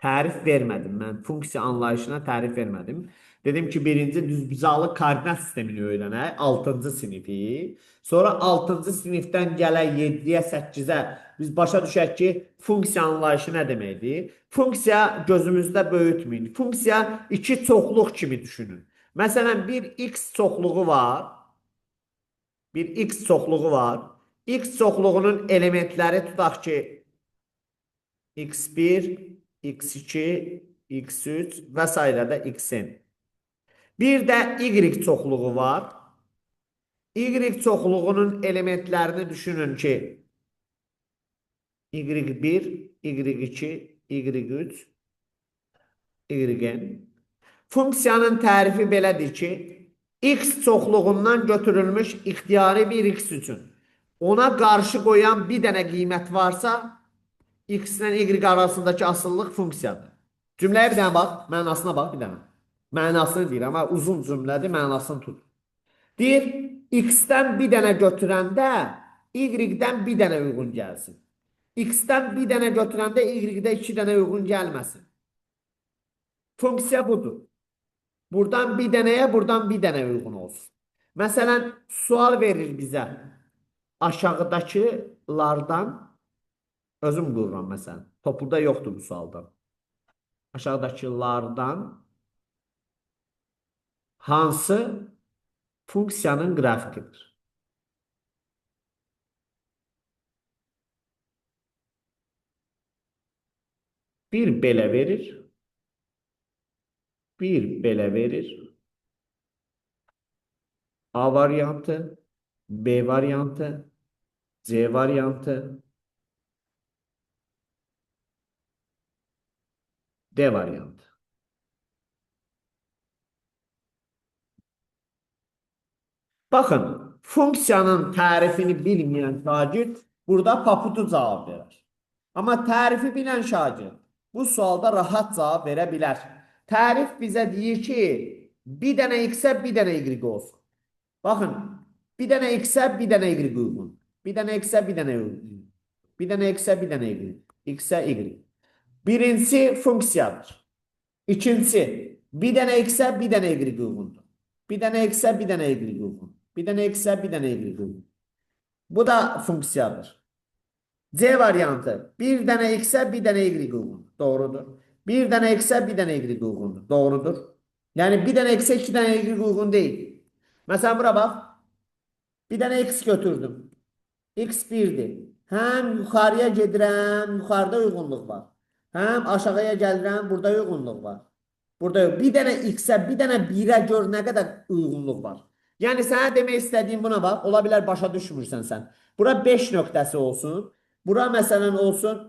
Tərif vermədim mən. Funksiya anlayışına tərif vermədim. Dedim ki, birinci düzbucaqlı koordinat sistemini öyrənək, 6-cı sinifi. Sonra 6-cı sinifdən gələk 7-yə, 8-ə biz başa düşək ki, funksiya anlayışı nə deməkdir? Funksiya gözümüzdə böyütməyin. Funksiya iki çoxluq kimi düşünün. Məsələn, bir x çoxluğu var. Bir x çoxluğu var. X çoxluğunun elementləri tutaq ki, x1, x2, x3 və s. də xn. Bir də y çoxluğu var. Y çoxluğunun elementlərini düşünün ki, y1, y2, y3, yn. Funksiyanın tərifi belədir ki, x çoxluğundan götürülmüş ixtiyari bir x üçün ona qarşı qoyan bir dənə qiymət varsa, x ilə y arasındakı asılılıq funksiyadır. Cümləyə bir dənə bax, mənasına bax bir dənə. Mənasını deyirəm, amma uzun cümlədir, mənasını tut. Deyir, x-dən bir dənə götürəndə y-dən bir dənə uyğun gəlsin. X-dən bir dənə götürəndə y-də iki dənə uyğun gəlməsin. Funksiya budur. Buradan bir dənəyə, buradan bir dənə uyğun olsun. Məsələn, sual verir bizə. Aşağıdakılardan özüm qururam məsələn. Topluda yoxdur bu sualda. Aşağıdakılardan hansı funksiyanın qrafikidir? Bir belə verir. Bir belə verir. A variantı, B variantı, C variantı, D variantı. Baxın, funksiyanın tərifini bilməyən şagird burada paputu cavab verər. Amma tərifi bilən şagird bu sualda rahat cavab verə bilər. Tərif bizə deyir ki, bir dənə x-ə bir dənə y olsun. Baxın, bir dənə x-ə bir dənə y uyğun. Bir dənə x-ə bir dənə y. Bir dənə x-ə bir dənə y. X-ə y. Birincisi funksiyadır. İkincisi, bir dənə x-ə bir dənə y uyğundur. Bir dənə x-ə bir dənə y uyğun. Bir dənə x-ə bir dənə y uyğun. Bu da funksiyadır. C variantı. Bir dənə X-ə, bir dənə Y uyğundur. Doğrudur. Bir dənə X-ə, bir dənə Y uyğundur. Doğrudur. Yəni bir dənə X-ə, iki dənə Y uyğun deyil. Məsələn, bura bax. Bir dənə X götürdüm. X 1-dir. Həm yuxarıya gedirəm, yuxarıda uyğunluq var. Həm aşağıya gəlirəm, burada uyğunluq var. Burada yox. Bir dənə X-ə, bir dənə 1-ə gör nə qədər uyğunluq var. Yəni sənə demək istədiyim buna bax. Ola bilər başa düşmürsən sən. Bura 5 nöqtəsi olsun. Bura məsələn olsun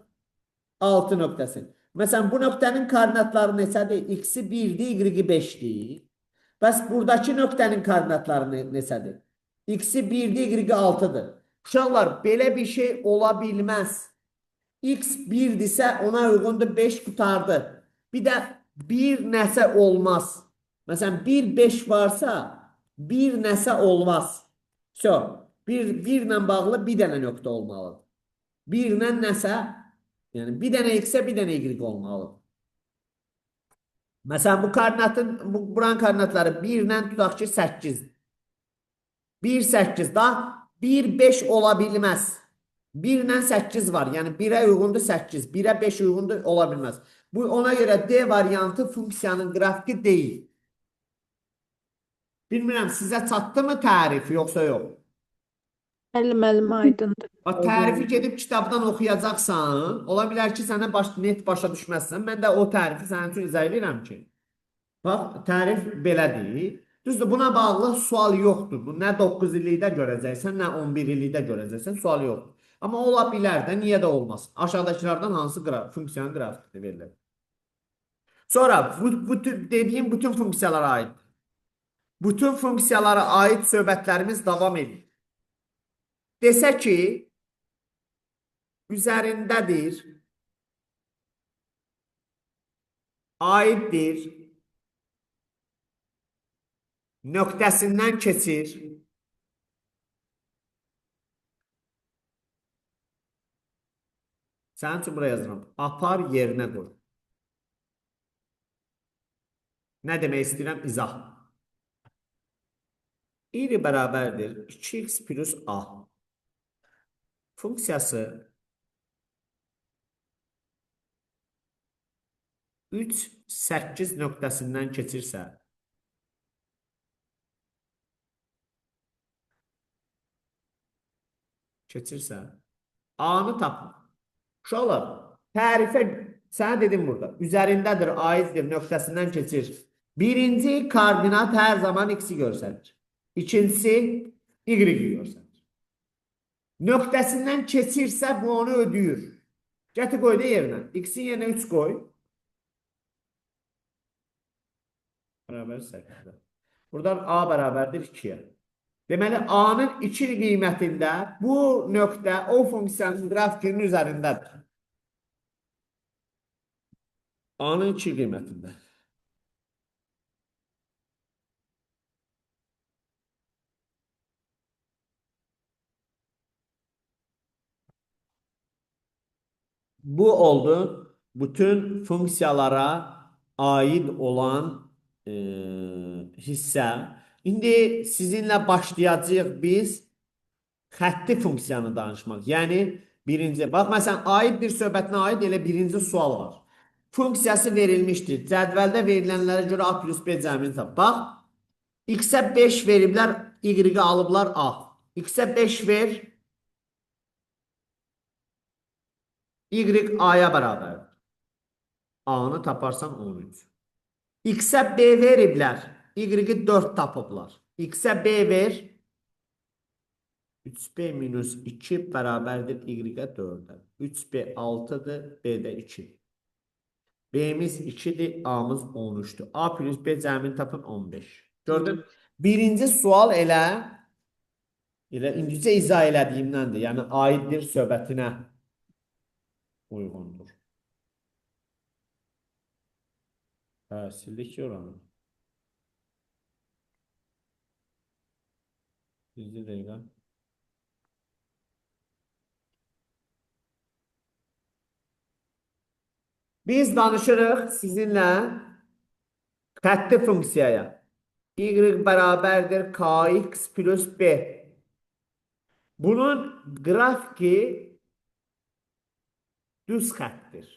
6 nöqtəsi. Məsələn bu nöqtənin koordinatları neçədir? X-i 1-dir, Y-i 5-dir. Bəs buradakı nöqtənin koordinatları neçədir? X-i 1-dir, Y-i 6-dır. Uşaqlar, belə bir şey ola bilməz. X 1-dirsə ona uyğundur 5 qutardı. Bir də bir nəsə olmaz. Məsələn 1 5 varsa bir nəsə olmaz. So, bir ilə bağlı bir dənə nöqtə olmalıdır. Bir ilə nəsə, yəni bir dənə X-ə bir dənə Y olmalıdır. Məsələn bu koordinatın, buranın koordinatları 1 ilə tutaq ki 8. 1 8 da 1 5 ola bilməz. 1 ilə 8 var. Yəni 1-ə uyğundur 8, 1-ə 5 uyğundur ola bilməz. Bu ona görə D variantı funksiyanın qrafiki deyil. Bilmirəm sizə çatdı mı tərif yoxsa yox? Bəli müəllim, aydındır. Bax, tərifi gedib kitabdan oxuyacaqsan, ola bilər ki, sənə net başa düşməzsən. Mən də o tərifi sənin üçün izah edirəm ki. Bax, tərif belədir. Düzdür, buna bağlı sual yoxdur. Bu nə 9 illikdə görəcəksən, nə 11 illikdə görəcəksən, sual yoxdur. Amma ola bilər də, niyə də olmasın? Aşağıdakılardan hansı funksiyanın qrafiki verilir? Sonra bu dediyim bütün funksiyalara aiddir. Bütün funksiyalara aid söhbətlərimiz davam edir. Desə ki, üzərindədir, aiddir, nöqtəsindən keçir, sənin üçün buraya yazıram, apar yerinə qoy. Nə demək istəyirəm? İzah. Y bərabərdir 2x plus A. Funksiyası 3, 8 nöqtəsindən keçirsə, A-nı tapın. Uşaqlar, tərifə sənə dedim burada, üzərindədir, aiddir, nöqtəsindən keçir. Birinci koordinat hər zaman X-i göstərir. İkincisi Y-i göstərir. Nöqtəsindən keçirsə bu onu ödəyir. Gətir qoy da yerinə. X-in yerinə 3 qoy. Bərabər 8-ə. Buradan A bərabərdir 2-yə. Deməli, A-nın 2 qiymətində bu nöqtə o funksiyanın qrafikinin üzərindədir. A-nın 2 qiymətində. Bu oldu bütün funksiyalara aid olan hissə. İndi sizinlə başlayacağıq biz xətti funksiyanı danışmaq. Yəni birinci, bax məsələn aid bir söhbətinə aid elə birinci sual var. Funksiyası verilmişdir. Cədvəldə verilənlərə görə A plus B cəmini tap. Bax, X-ə 5 veriblər, Y-i alıblar A. X-ə 5 ver, Y A-ya bərabərdir. A-nı taparsan 13. X-ə B veriblər, Y-i 4 tapıblar. X-ə B ver, 3B minus 2 bərabərdir Y-ə 4-ə. 3B 6-dır, B də 2. B'miz 2-dir, A'mız 13-dür. A plus B cəmini tapın 15. Gördün? Birinci sual elə indicə izah elədiyimdəndir. Yəni aiddir söhbətinə uyğundur. Hə, sildik ki oranı. Bir dəqiqə. Biz danışırıq sizinlə xətti funksiyaya. Y bərabərdir KX plus B. Bunun qrafiki Düz xəttdir.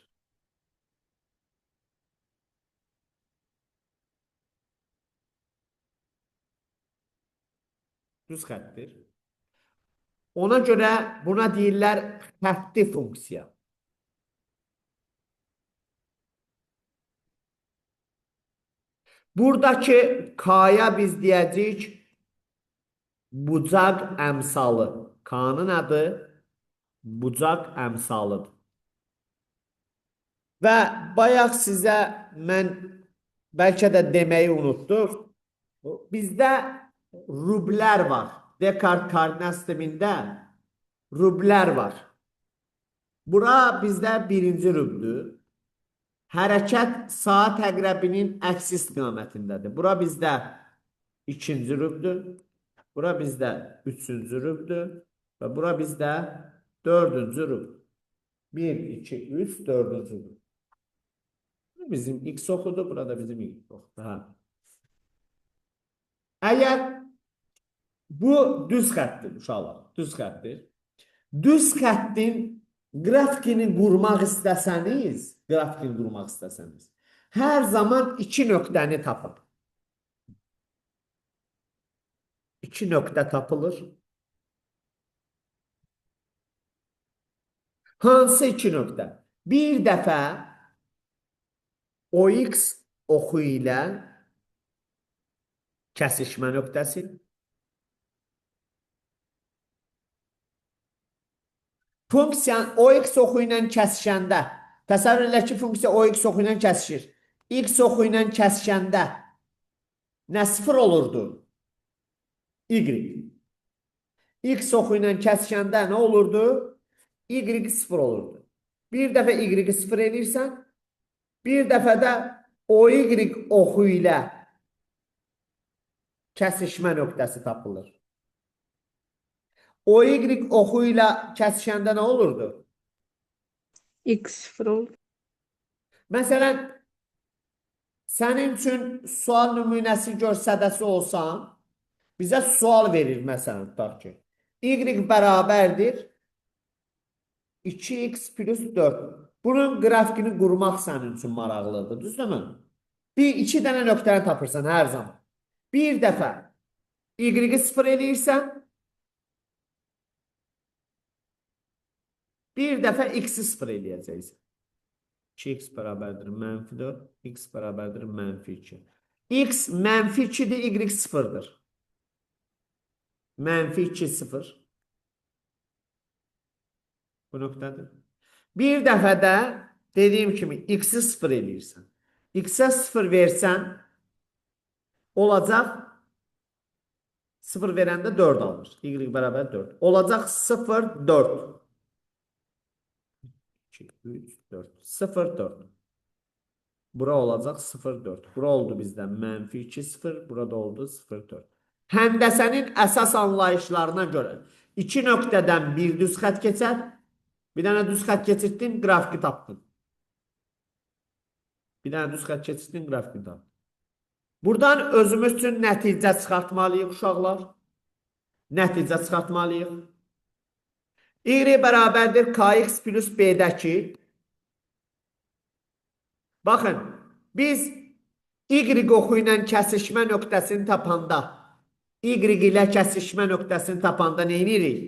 Düz xəttdir. Ona görə buna deyirlər xətti funksiya. Buradakı K-ya biz deyəcəyik bucaq əmsalı. K-nın adı bucaq əmsalıdır. Və bayaq sizə mən bəlkə də deməyi unutduq. Bizdə rublər var. Dekart koordinat sistemində rublər var. Bura bizdə birinci rubdur. Hərəkət saat əqrəbinin əks istiqamətindədir. Bura bizdə ikinci rubdur. Bura bizdə üçüncü rubdur. Və bura bizdə dördüncü rub. 1, 2, 3, dördüncü rub. Bizim x oxudu, burada bizim y oxudu. Ha. Əgər bu düz xəttdir uşaqlar, düz xəttdir. Düz xəttin qrafikini qurmaq istəsəniz, hər zaman iki nöqtəni tapın. İki nöqtə tapılır. Hansı iki nöqtə? Bir dəfə OX oxu ilə kəsişmə nöqtəsi. Funksiya OX oxu ilə kəsişəndə, təsəvvür elə ki, funksiya OX oxu ilə kəsişir. X oxu ilə kəsişəndə nə sıfır olurdu? Y. X oxu ilə kəsişəndə nə olurdu? Y sıfır olurdu. Bir dəfə Y sıfır eləyirsən, bir dəfə də OY oxu ilə kəsişmə nöqtəsi tapılır. OY oxu ilə kəsişəndə nə olurdu? X sıfır oldu. Məsələn, sənin üçün sual nümunəsi göstərəsi olsan, bizə sual verir məsələn, tutaq ki, Y bərabərdir 2x plus 4. Bunun qrafikini qurmaq sənin üçün maraqlıdır, düzdürmü? Bir, iki dənə nöqtəni tapırsan hər zaman. Bir dəfə Y-i sıfır eləyirsən, bir dəfə X-i sıfır eləyəcəksən. 2x bərabərdir mənfi 4, x bərabərdir mənfi 2. X mənfi 2-dir, Y sıfırdır. Mənfi 2, 0. Bu nöqtədir. Bir dəfə də dediyim kimi x-i 0 eləyirsən. X-ə 0 versən olacaq 0 verəndə 4 alır. Y bərabər 4. Olacaq 0, 4. 2, 3, 4. 0, 4. Bura olacaq 0, 4. Bura oldu bizdə mənfi 2, 0. Burada oldu 0, 4. Həndəsənin əsas anlayışlarına görə iki nöqtədən bir düz xətt keçər. Bir dənə düz xətt keçirdin, qrafiki tapdın. Bir dənə düz xətt keçirdin, qrafiki tapdın. Buradan özümüz üçün nəticə çıxartmalıyıq uşaqlar. Nəticə çıxartmalıyıq. Y bərabərdir KX plus B-dəki. Baxın, biz Y oxu ilə kəsişmə nöqtəsini tapanda, Y ilə kəsişmə nöqtəsini tapanda nə edirik?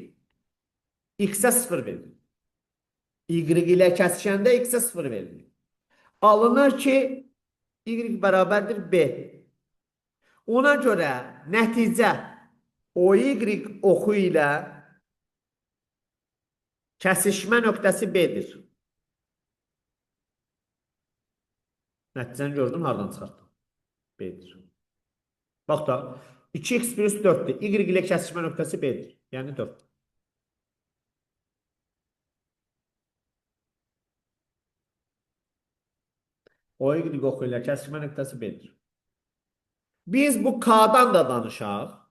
X-ə 0 veririk. Y ilə kəsişəndə X-ə 0 veririk. Alınır ki, Y bərabərdir B. Ona görə nəticə OY oxu ilə kəsişmə nöqtəsi B-dir. Nəticəni gördün, hardan çıxartdın? B-dir. Bax da, 2x plus 4-dür. Y ilə kəsişmə nöqtəsi B-dir. Yəni 4. OY oxu ilə kəsişmə nöqtəsi B-dir. Biz bu K-dan da danışaq.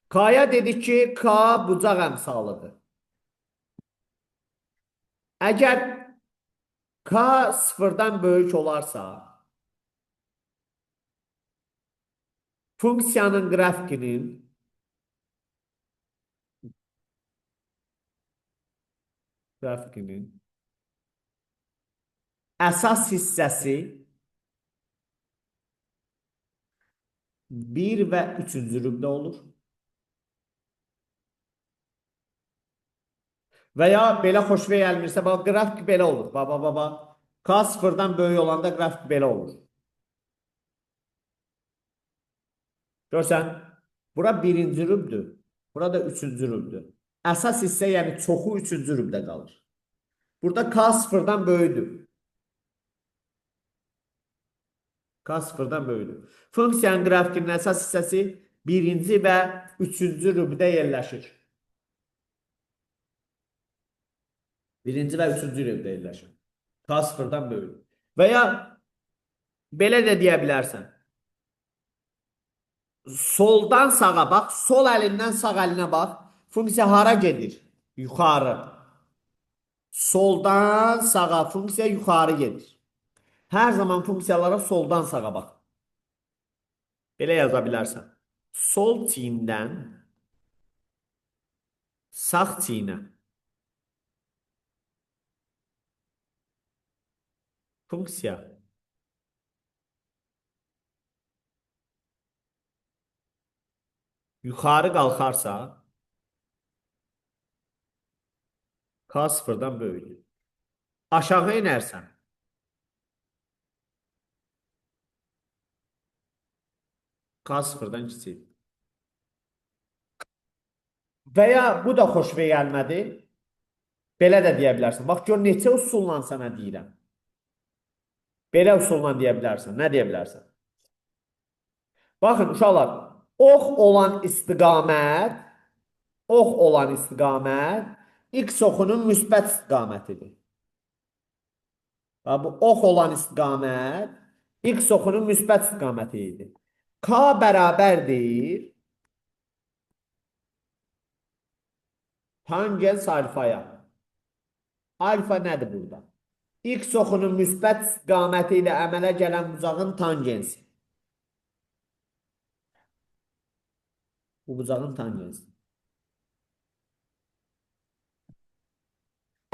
K-ya dedik ki, K bucaq əmsalıdır. Əgər K sıfırdan böyük olarsa, funksiyanın qrafikinin əsas hissəsi 1 və 3-cü rübdə olur. Və ya belə xoşuna gəlmirsə, bax, qrafik belə olur. Bax, bax, bax, bax. K sıfırdan böyük olanda qrafik belə olur. Görsən, bura birinci rübdür, bura da üçüncü rübdür. Əsas hissə, yəni çoxu üçüncü rübdə qalır. Burada K sıfırdan böyükdür. K sıfırdan böyükdür. Funksiyanın qrafikinin əsas hissəsi birinci və üçüncü rübdə yerləşir. Birinci və üçüncü rübdə yerləşir. K sıfırdan böyükdür. Və ya belə də deyə bilərsən. Soldan sağa bax, sol əlindən sağ əlinə bax. Funksiya hara gedir? Yuxarı. Soldan sağa funksiya yuxarı gedir. Hər zaman funksiyalara soldan sağa bax. Belə yaza bilərsən. Sol çiyindən sağ çiyinə. Funksiya yuxarı qalxarsa K sıfırdan böyükdür. Aşağı enərsən K sıfırdan kiçikdir. Və ya bu da xoşuna gəlmədi. Belə də deyə bilərsən. Bax gör neçə üsulla sənə deyirəm. Belə üsulla deyə bilərsən. Nə deyə bilərsən? Baxın uşaqlar, ox olan istiqamət, ox olan istiqamət x oxunun müsbət istiqamətidir. Bax, bu ox olan istiqamət x oxunun müsbət istiqaməti idi. K bərabərdir tangens alfaya. Alfa nədir burada? X oxunun müsbət istiqaməti ilə əmələ gələn bucağın tangensi. Bu bucağın tangensi.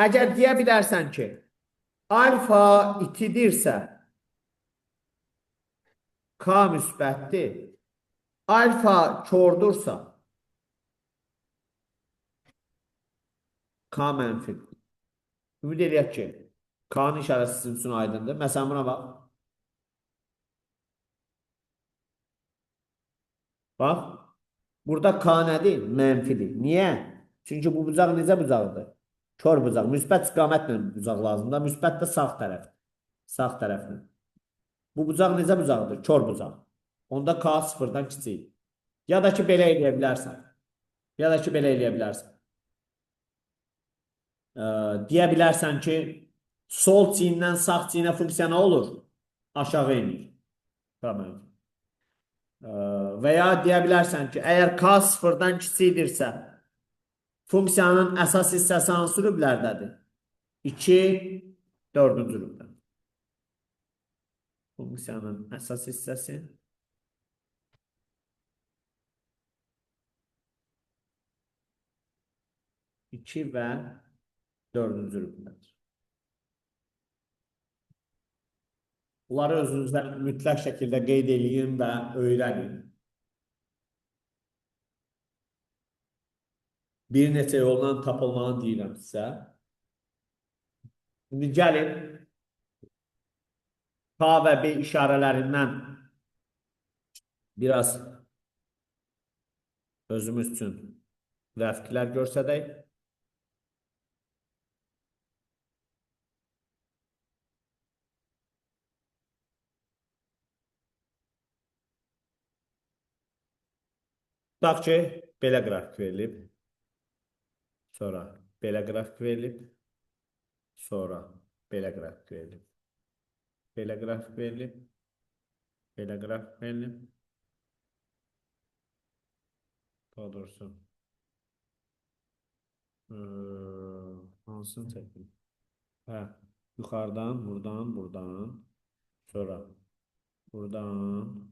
Əgər deyə bilərsən ki, alfa itidirsə, K müsbətdir, alfa kordursa, K mənfidir. Ümid eləyək ki, K-nın işarəsi sizin üçün aydındır. Məsələn, buna bax. Bax, burada K nədir? Mənfidir. Niyə? Çünki bu bucaq necə bucaqdır? Kör bucaq. Müsbət istiqamətlə bucaq lazımdır. Müsbət də sağ tərəf. Sağ tərəflə. Bu bucaq necə bucaqdır? Kör bucaq. Onda K sıfırdan kiçik. Ya da ki, belə eləyə bilərsən. Ya da ki, belə eləyə bilərsən. Deyə bilərsən ki, sol çiyindən sağ çiyinə funksiya nə olur? Aşağı enir. Tamam. Və ya deyə bilərsən ki, əgər K sıfırdan kiçikdirsə, funksiyanın əsas hissəsi hansı rüblərdədir? 2, 4-cü rübdə. Funksiyanın əsas hissəsi 2 və 4-cü rübdədir. Bunları özünüzdə mütləq şəkildə qeyd eləyin və öyrənin. Bir neçə yolla tapılmanı deyirəm sizə. İndi gəlin K və B işarələrindən biraz özümüz üçün rəfiqlər göstərək. Tutaq ki, belə qrafik verilib. Sonra belə qrafik verilib. Sonra belə qrafik verilib. Belə qrafik verilib. Belə qrafik verilib. Daha doğrusu. Hansını çəkdim? Hə. Yuxarıdan, buradan, buradan. Sonra buradan.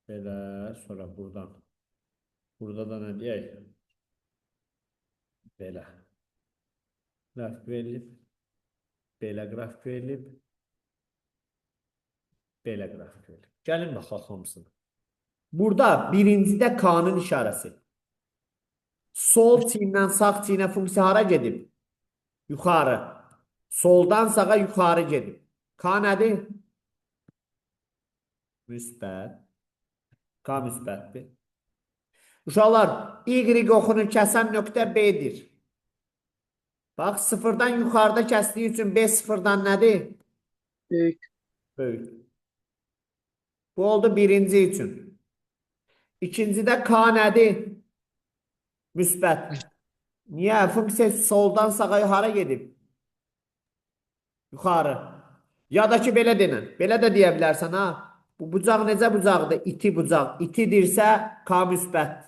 Belə, sonra buradan. Burada da nə deyək? Belə. Qrafik verilib. Belə qrafik verilib. Belə qrafik verilib. Gəlin baxaq hamısına. Burada birincidə K-nın işarəsi. Sol çiyndən sağ çiyinə funksiya hara gedib? Yuxarı. Soldan sağa yuxarı gedib. K nədir? Müsbət. K müsbətdir. Uşaqlar, Y oxunu kəsən nöqtə B-dir. Bax, sıfırdan yuxarıda kəsdiyi üçün B sıfırdan nədir? Böyük. Böyük. Bu oldu birinci üçün. İkincidə K nədir? Müsbət. Niyə? Funksiya soldan sağa hara gedib? Yuxarı. Ya da ki, belə denən. Belə də deyə bilərsən, ha. Bu bucaq necə bucaqdır? İti bucaq. İtidirsə K müsbət.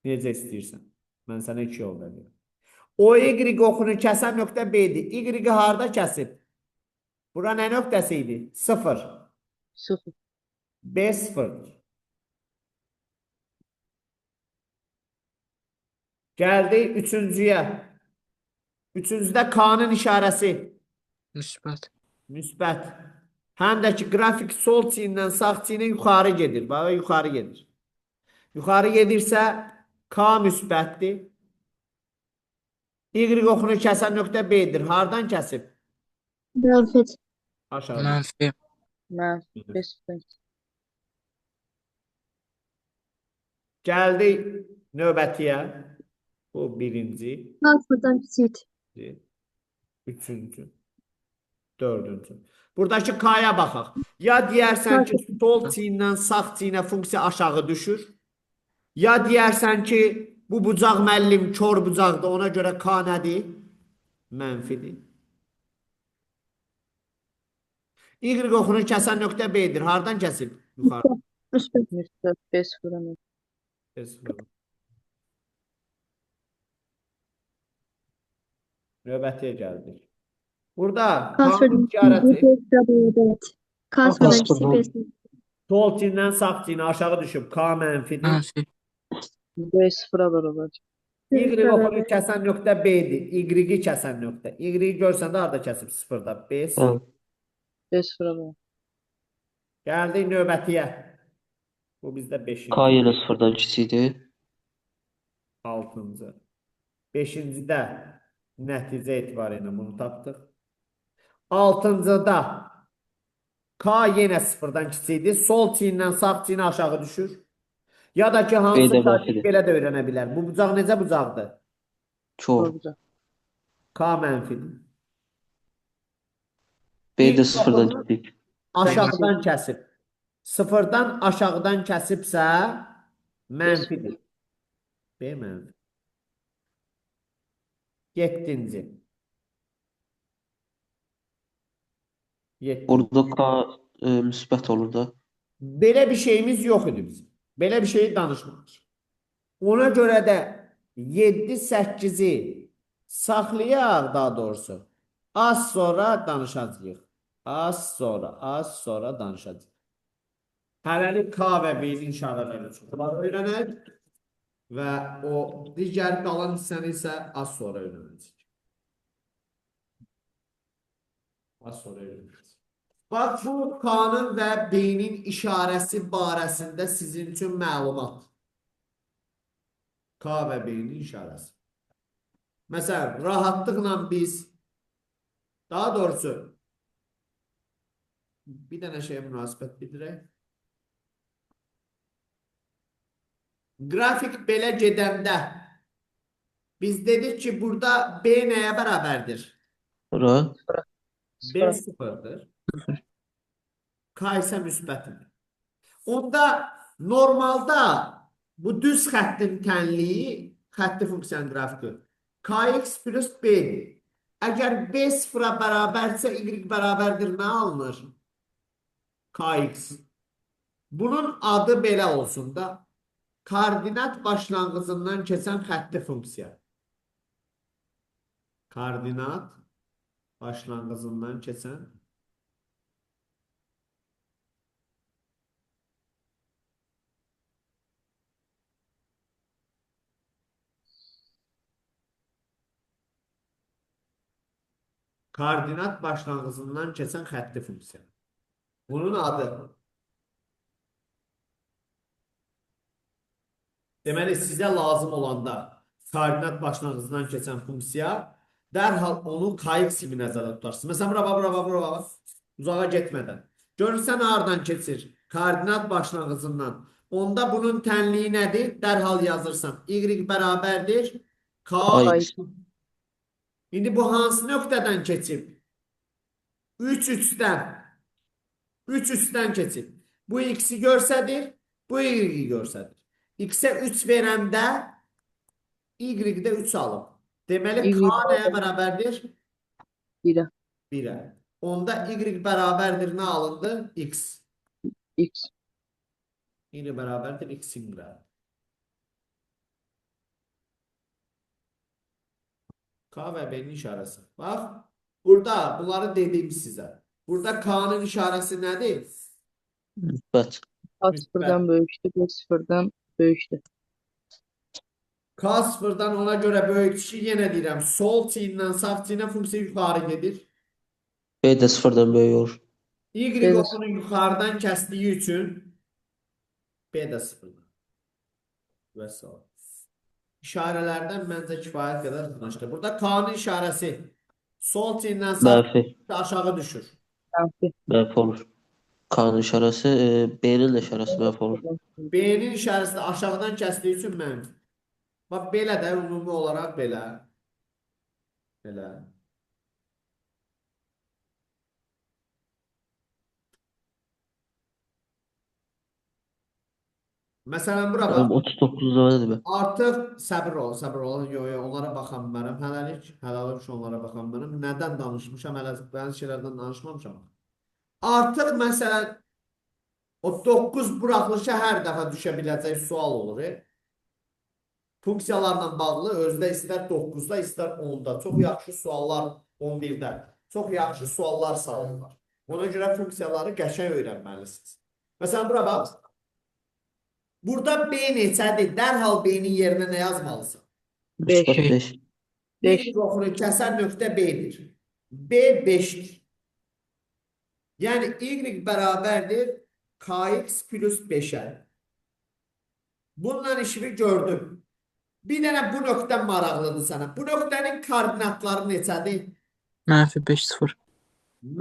Necə istəyirsən. Mən sənə iki yol verirəm. O Y oxunu kəsən nöqtə B-dir. Y-i harda kəsib? Bura nə nöqtəsi idi? 0. 0. B sıfırdır. Gəldik üçüncüyə. Üçüncüdə K-nın işarəsi. Müsbət. Müsbət. Həm də ki, qrafik sol çiyindən sağ çiyinə yuxarı gedir. Bax, yuxarı gedir. Yuxarı gedirsə K müsbətdir. Y oxunu kəsən nöqtə B-dir. Hardan kəsib? Mənfi. Aşağıdan. Mənfi. Mənfi. B sıfırdan kiçik. Gəldik növbətiyə. Bu birinci, K sıfırdan kiçikdir. üçüncü, dördüncü. Buradakı K-ya baxaq. Ya deyərsən ki, sol çiyindən sağ çiyinə funksiya aşağı düşür. Ya deyərsən ki, bu bucaq müəllim kor bucaqdır, ona görə K nədir? Mənfidir. Y oxunu kəsən nöqtə B-dir. Hardan kəsib? Yuxarı. Müsbət. Müsbət. B sıfırdan böyük. B sıfırdan. Növbətiyə gəldik. Burada K K-nın sıfırdan işarəsi kiçik. B sıfıra bərabərdir. K sıfırdan kiçik B sıfır. sol çiyindən sağ çiyinə aşağı düşüb. K mənfidir. Mənfi. B sıfıra bərabərdir. Y oxunu kəsən nöqtə B-dir. Y-i kəsən nöqtə. Y-i görsən də harda kəsib? Sıfırda. B sıfır. Bəli. B sıfıra bərabər. Gəldik növbətiyə. Bu bizdə 5-ci, K yenə sıfırdan kiçikdir. 6-cı. 5-cidə nəticə etibarilə bunu tapdıq. 6-cıda K yenə sıfırdan kiçikdir. Sol çiyindən sağ çiyinə aşağı düşür. Ya da ki, hansı B də şagird mənfidir. belə də öyrənə bilər. Bu bucaq necə bucaqdır? Kor. Kor bucaq. K mənfidir. B də Y sıfırdan oxunu kiçik. aşağıdan kəsib. Sıfırdan aşağıdan kəsibsə mənfidir. B mənfi. 7-ci. 7. Burada K müsbət olur da. Belə bir şeyimiz yox idi bizim. Belə bir şeyi danışmamışıq. Ona görə də 7, 8-i saxlayaq daha doğrusu. Az sonra danışacağıq. Az sonra danışacağıq. Hələlik K və B-nin işarələrini çoxlar öyrənək və o digər qalan hissəni isə az sonra öyrənəcəyik. Az sonra öyrənəcəyik. Bax, bu K-nın və B-nin işarəsi barəsində sizin üçün məlumat. K və B-nin işarəsi. Məsələn, rahatlıqla biz, daha doğrusu, bir dənə şeyə münasibət bildirək. Qrafik belə gedəndə biz dedik ki, burada B nəyə bərabərdir? Bura. B sıfırdır. K isə müsbətidir. Onda normalda bu düz xəttin tənliyi, xətti funksiyanın qrafiki kx plus B-dir. Əgər B sıfıra bərabərsə, Y bərabərdir, nə alınır? Kx. Bunun adı belə olsun da. Koordinat başlanğıcından keçən xətti funksiya. Koordinat Başlanğıcından keçən koordinat başlanğıcından keçən xətti funksiya. Bunun adı. Deməli, sizə lazım olanda koordinat başlanğıcından keçən funksiya, dərhal onu kx kimi nəzərdə tutarsınız. Məsələn, bura bax, bura bax, bura bax. Uzağa getmədən. Görürsən hardan keçir? Koordinat başlanğıcından. Onda bunun tənliyi nədir? Dərhal yazırsan. Y bərabərdir K. AX. İndi bu hansı nöqtədən keçib? 3 3-dən. 3 3-dən keçib. Bu x-i görsədir, bu y-i görsədir. X-ə 3 verəndə y-də 3 alıb. Deməli, Y K nəyə bərabərdir? 1'e. 1-ə. Onda y bərabərdir nə alındı? X. X. Y bərabərdir x-in 1-ə. K və B-nin işarəsi. Bax, burada bunları dedim sizə. Burada K-nın işarəsi nədir? Müsbət. A sıfırdan böyükdür, B sıfırdan böyükdür. K sıfırdan ona görə böyükdür ki, yenə deyirəm, sol çiynindən sağ çiyninə funksiya yuxarı gedir. B də sıfırdan böyük olur. Y B də oxunu yuxarıdan kəsdiyi üçün B də sıfırdan. Vəssalam. İşarələrdən məncə kifayət qədər danışdı. Burada K-nın işarəsi sol çiynindən sağ Mənfi. çiyninə aşağı düşür. Mənfi. Mənfi olur. K-nın işarəsi, B-nin də işarəsi mənfi olur. B-nin işarəsi də aşağıdan kəsdiyi üçün mənfi. Bax belə də ümumi olaraq belə. Belə. Məsələn bura bax. 39 da nədir be? Artıq səbir ol, səbir ol. Yo, yo, onlara baxa bilmərəm. Hələlik, hələlik onlara baxa bilmərəm. Nədən danışmışam? Hələ bəzi şeylərdən danışmamışam. Artıq məsələn o 9 buraxılışa hər dəfə düşə biləcək sual olur. Funksiyalarla bağlı özdə istər 9-da, istər 10-da. Çox yaxşı suallar 11-də. Çox yaxşı suallar salırlar. Ona görə funksiyaları qəşəng öyrənməlisiniz. Məsələn, bura bax. Burada B neçədir? Dərhal B-nin yerinə nə yazmalısan? 5. Müsbət 5. 5. Bir oxunu kəsən nöqtə B-dir. B 5-dir. Yəni Y bərabərdir KX plus 5-ə. Bununla işimi gördüm. Bir dənə bu nöqtə maraqlıdır sənə. Bu nöqtənin koordinatları neçədir? Mənfi 5, 0.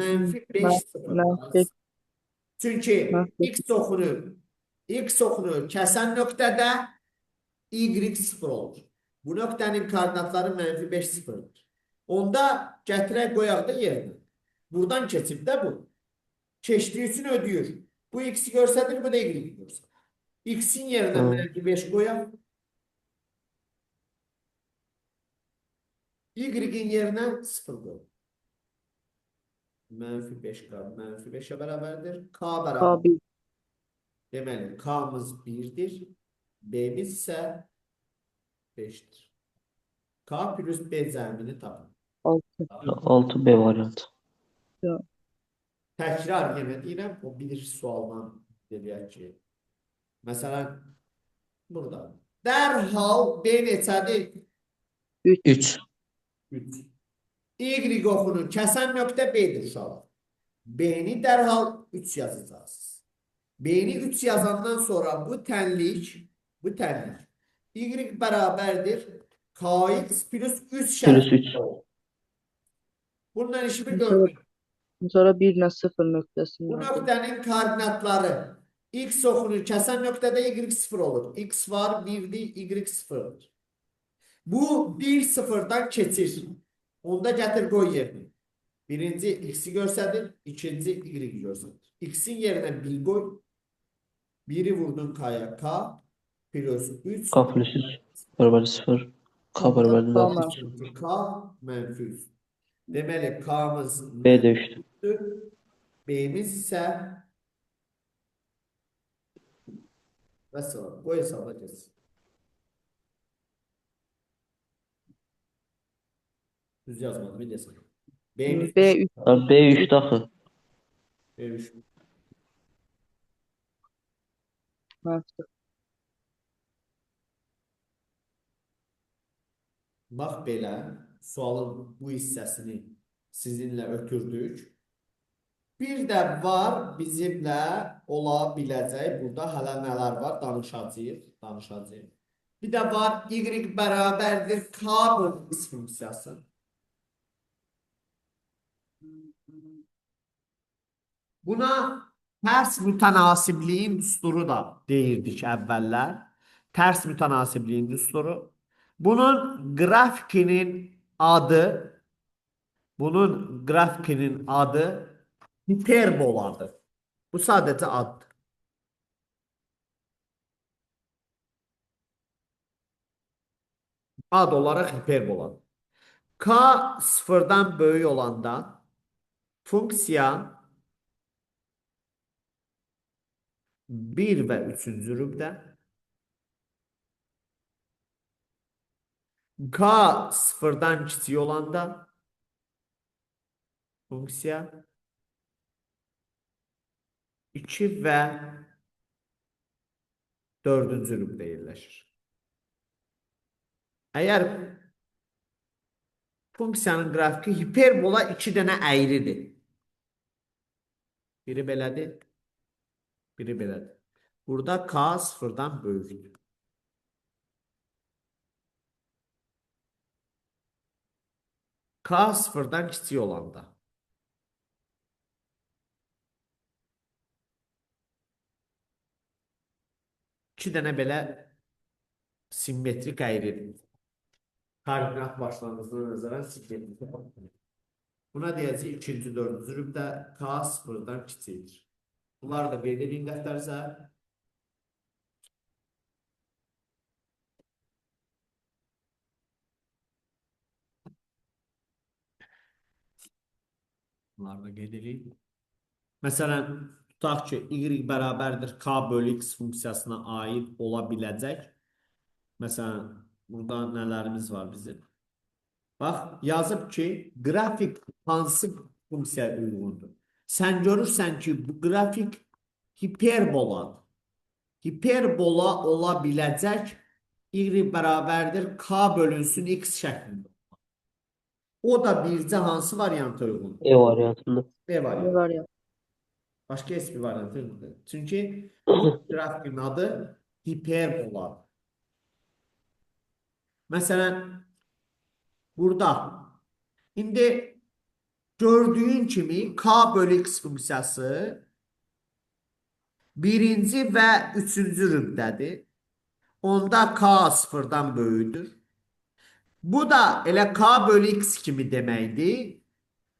Mənfi 5, 0. Mənfi. Çünki Mənfi. X oxunu kəsən nöqtədə Y 0 olur. Bu nöqtənin koordinatları mənfi 5, 0-dır. Onda gətirək qoyaq da yerinə. Buradan keçib də bu. Keçdiyi üçün ödəyir. Bu X-i göstərir, bu da Y-i göstərir. X-in yerinə Tamam. mənfi 5 qoyaq. Y-in yerinə 0 qoyaq. Mənfi 5K mənfi 5-ə bərabərdir. K bərabər. K1. Deməli, K-mız 1-dir. B-miz isə 5-dir. K plus B cəmini tapın. 6. 6 B variantı. Təkrar yenə deyirəm, o bir sualdan deyək ki, məsələn, burada. Dərhal B neçədir? 3. 3. Y oxunu kəsən nöqtə B-dir uşaqlar. B-ni dərhal 3 yazacaqsınız. B-ni 3 yazandan sonra bu tənlik, Y bərabərdir KX plus 3 Plus şərti. 3. Bununla işimi gördüm. Sonra 1 ilə 0 Bu nöqtəsindən. nöqtənin koordinatları X oxunu kəsən nöqtədə Y 0 olur. X var 1-dir, Y 0-dır. Bu 1 0-dan keçir. Onda gətir qoy yerinə. Birinci X-i göstərir, ikinci Y-i göstərir. X-in yerinə 1 qoy. 1-i vurdun K-ya K plus 3 K plus 3 bərabər 0. K bərabər Tamam. mənfi 3. K mənfi 3. Deməli K-mız B də 3-dür. 3-dür. B-miz isə vəssalam. Qoy hesabla getsin. Düz yazmadım, bir desən. B-miz B3. B3 axı. B3. Mənfi 4. Bax belə sualın bu hissəsini sizinlə ötürdük. Bir də var bizimlə ola biləcək. Burada hələ nələr var danışacağıq. Bir də var y bərabərdir k bölü x funksiyası. Buna tərs mütənasibliyin düsturu da deyirdik əvvəllər. Tərs mütənasibliyin düsturu. Bunun qrafikinin adı, hiperboladır. Bu sadəcə addır. Ad olaraq hiperboladır. K sıfırdan böyük olanda funksiya 1 və 3-cü rübdə, K sıfırdan kiçik olanda funksiya 2 və 4-cü rübdə yerləşir. Əgər funksiyanın qrafiki hiperbola 2 dənə əyridir. Biri belədir, biri belədir. Burada K sıfırdan böyükdür. K sıfırdan kiçik olanda iki dənə belə simmetrik əyridir. Koordinat başlanğıcına nəzərən simmetrik. Buna deyəcəyik ikinci, dördüncü rübdə K sıfırdan kiçikdir. Bunları da qeyd edin dəftərinizə. Bunları da qeyd edin. Məsələn, tutaq ki, y bərabərdir k bölü x funksiyasına aid ola biləcək. Məsələn, burada nələrimiz var bizim? Bax, yazıb ki, qrafik hansı funksiyaya uyğundur? Sən görürsən ki, bu qrafik hiperboladır. Hiperbola ola biləcək y bərabərdir k bölünsün x şəklində. O da bircə hansı varianta uyğundur? E variantında. B variantı. B variantı. Başqa heç bir variant yoxdur. Çünki bu qrafikin adı hiperboladır. Məsələn, burada indi gördüyün kimi k bölü x funksiyası birinci və üçüncü rübdədir. Onda k sıfırdan böyükdür. Bu da elə k bölü x kimi deməkdir.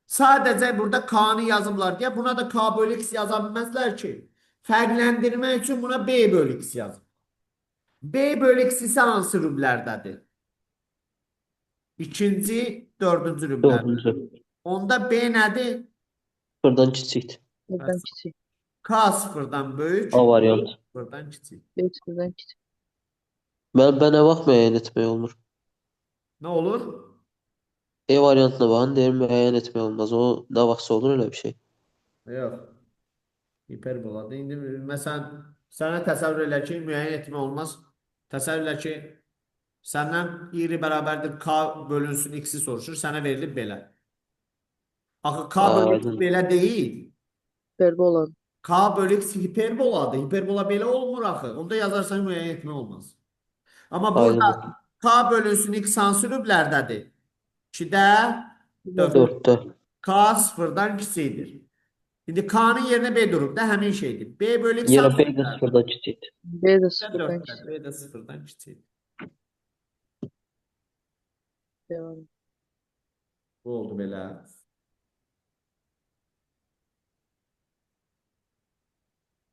Sadəcə burada k-nı yazıblar deyə buna da k bölü x yaza bilməzlər ki. Fərqləndirmək üçün buna b bölü x yazıb. B bölü x isə hansı rüblərdədir? İkinci, dördüncü rüblərdə. Dördüncü. Onda B nədir? Sıfırdan kiçikdir. Sıfırdan kiçik. K sıfırdan böyük, A variantı. sıfırdan kiçik. B sıfırdan kiçik. Mən nə vaxt müəyyən etmək olmur? Nə olur? E variantına baxın, deyir müəyyən etmək olmaz. O nə vaxtsa olur elə bir şey. Yox. Hiperboladır. İndi məsələn, sənə təsəvvür elə ki, müəyyən etmək olmaz. Təsəvvür elə ki, səndən y bərabərdir k bölünsün x-i soruşur, sənə verilib belə. Axı k bölü x Aydın. belə deyil. Hiperboladır. K bölü x hiperboladır. Hiperbola belə olmur axı. Onda yazarsan müəyyən etmək olmaz. Amma burada Aydındır. k bölünsün x hansı rüblərdədir? 2-də 4. Dörddə. K sıfırdan kiçikdir. İndi K-nın yerinə B durub da həmin şeydir. B bölü x Yenə hansı B də rüblərdə? sıfırdan kiçikdir. B də sıfırdan 4-də. kiçik. B də sıfırdan kiçikdir. Devam. Bu oldu belə.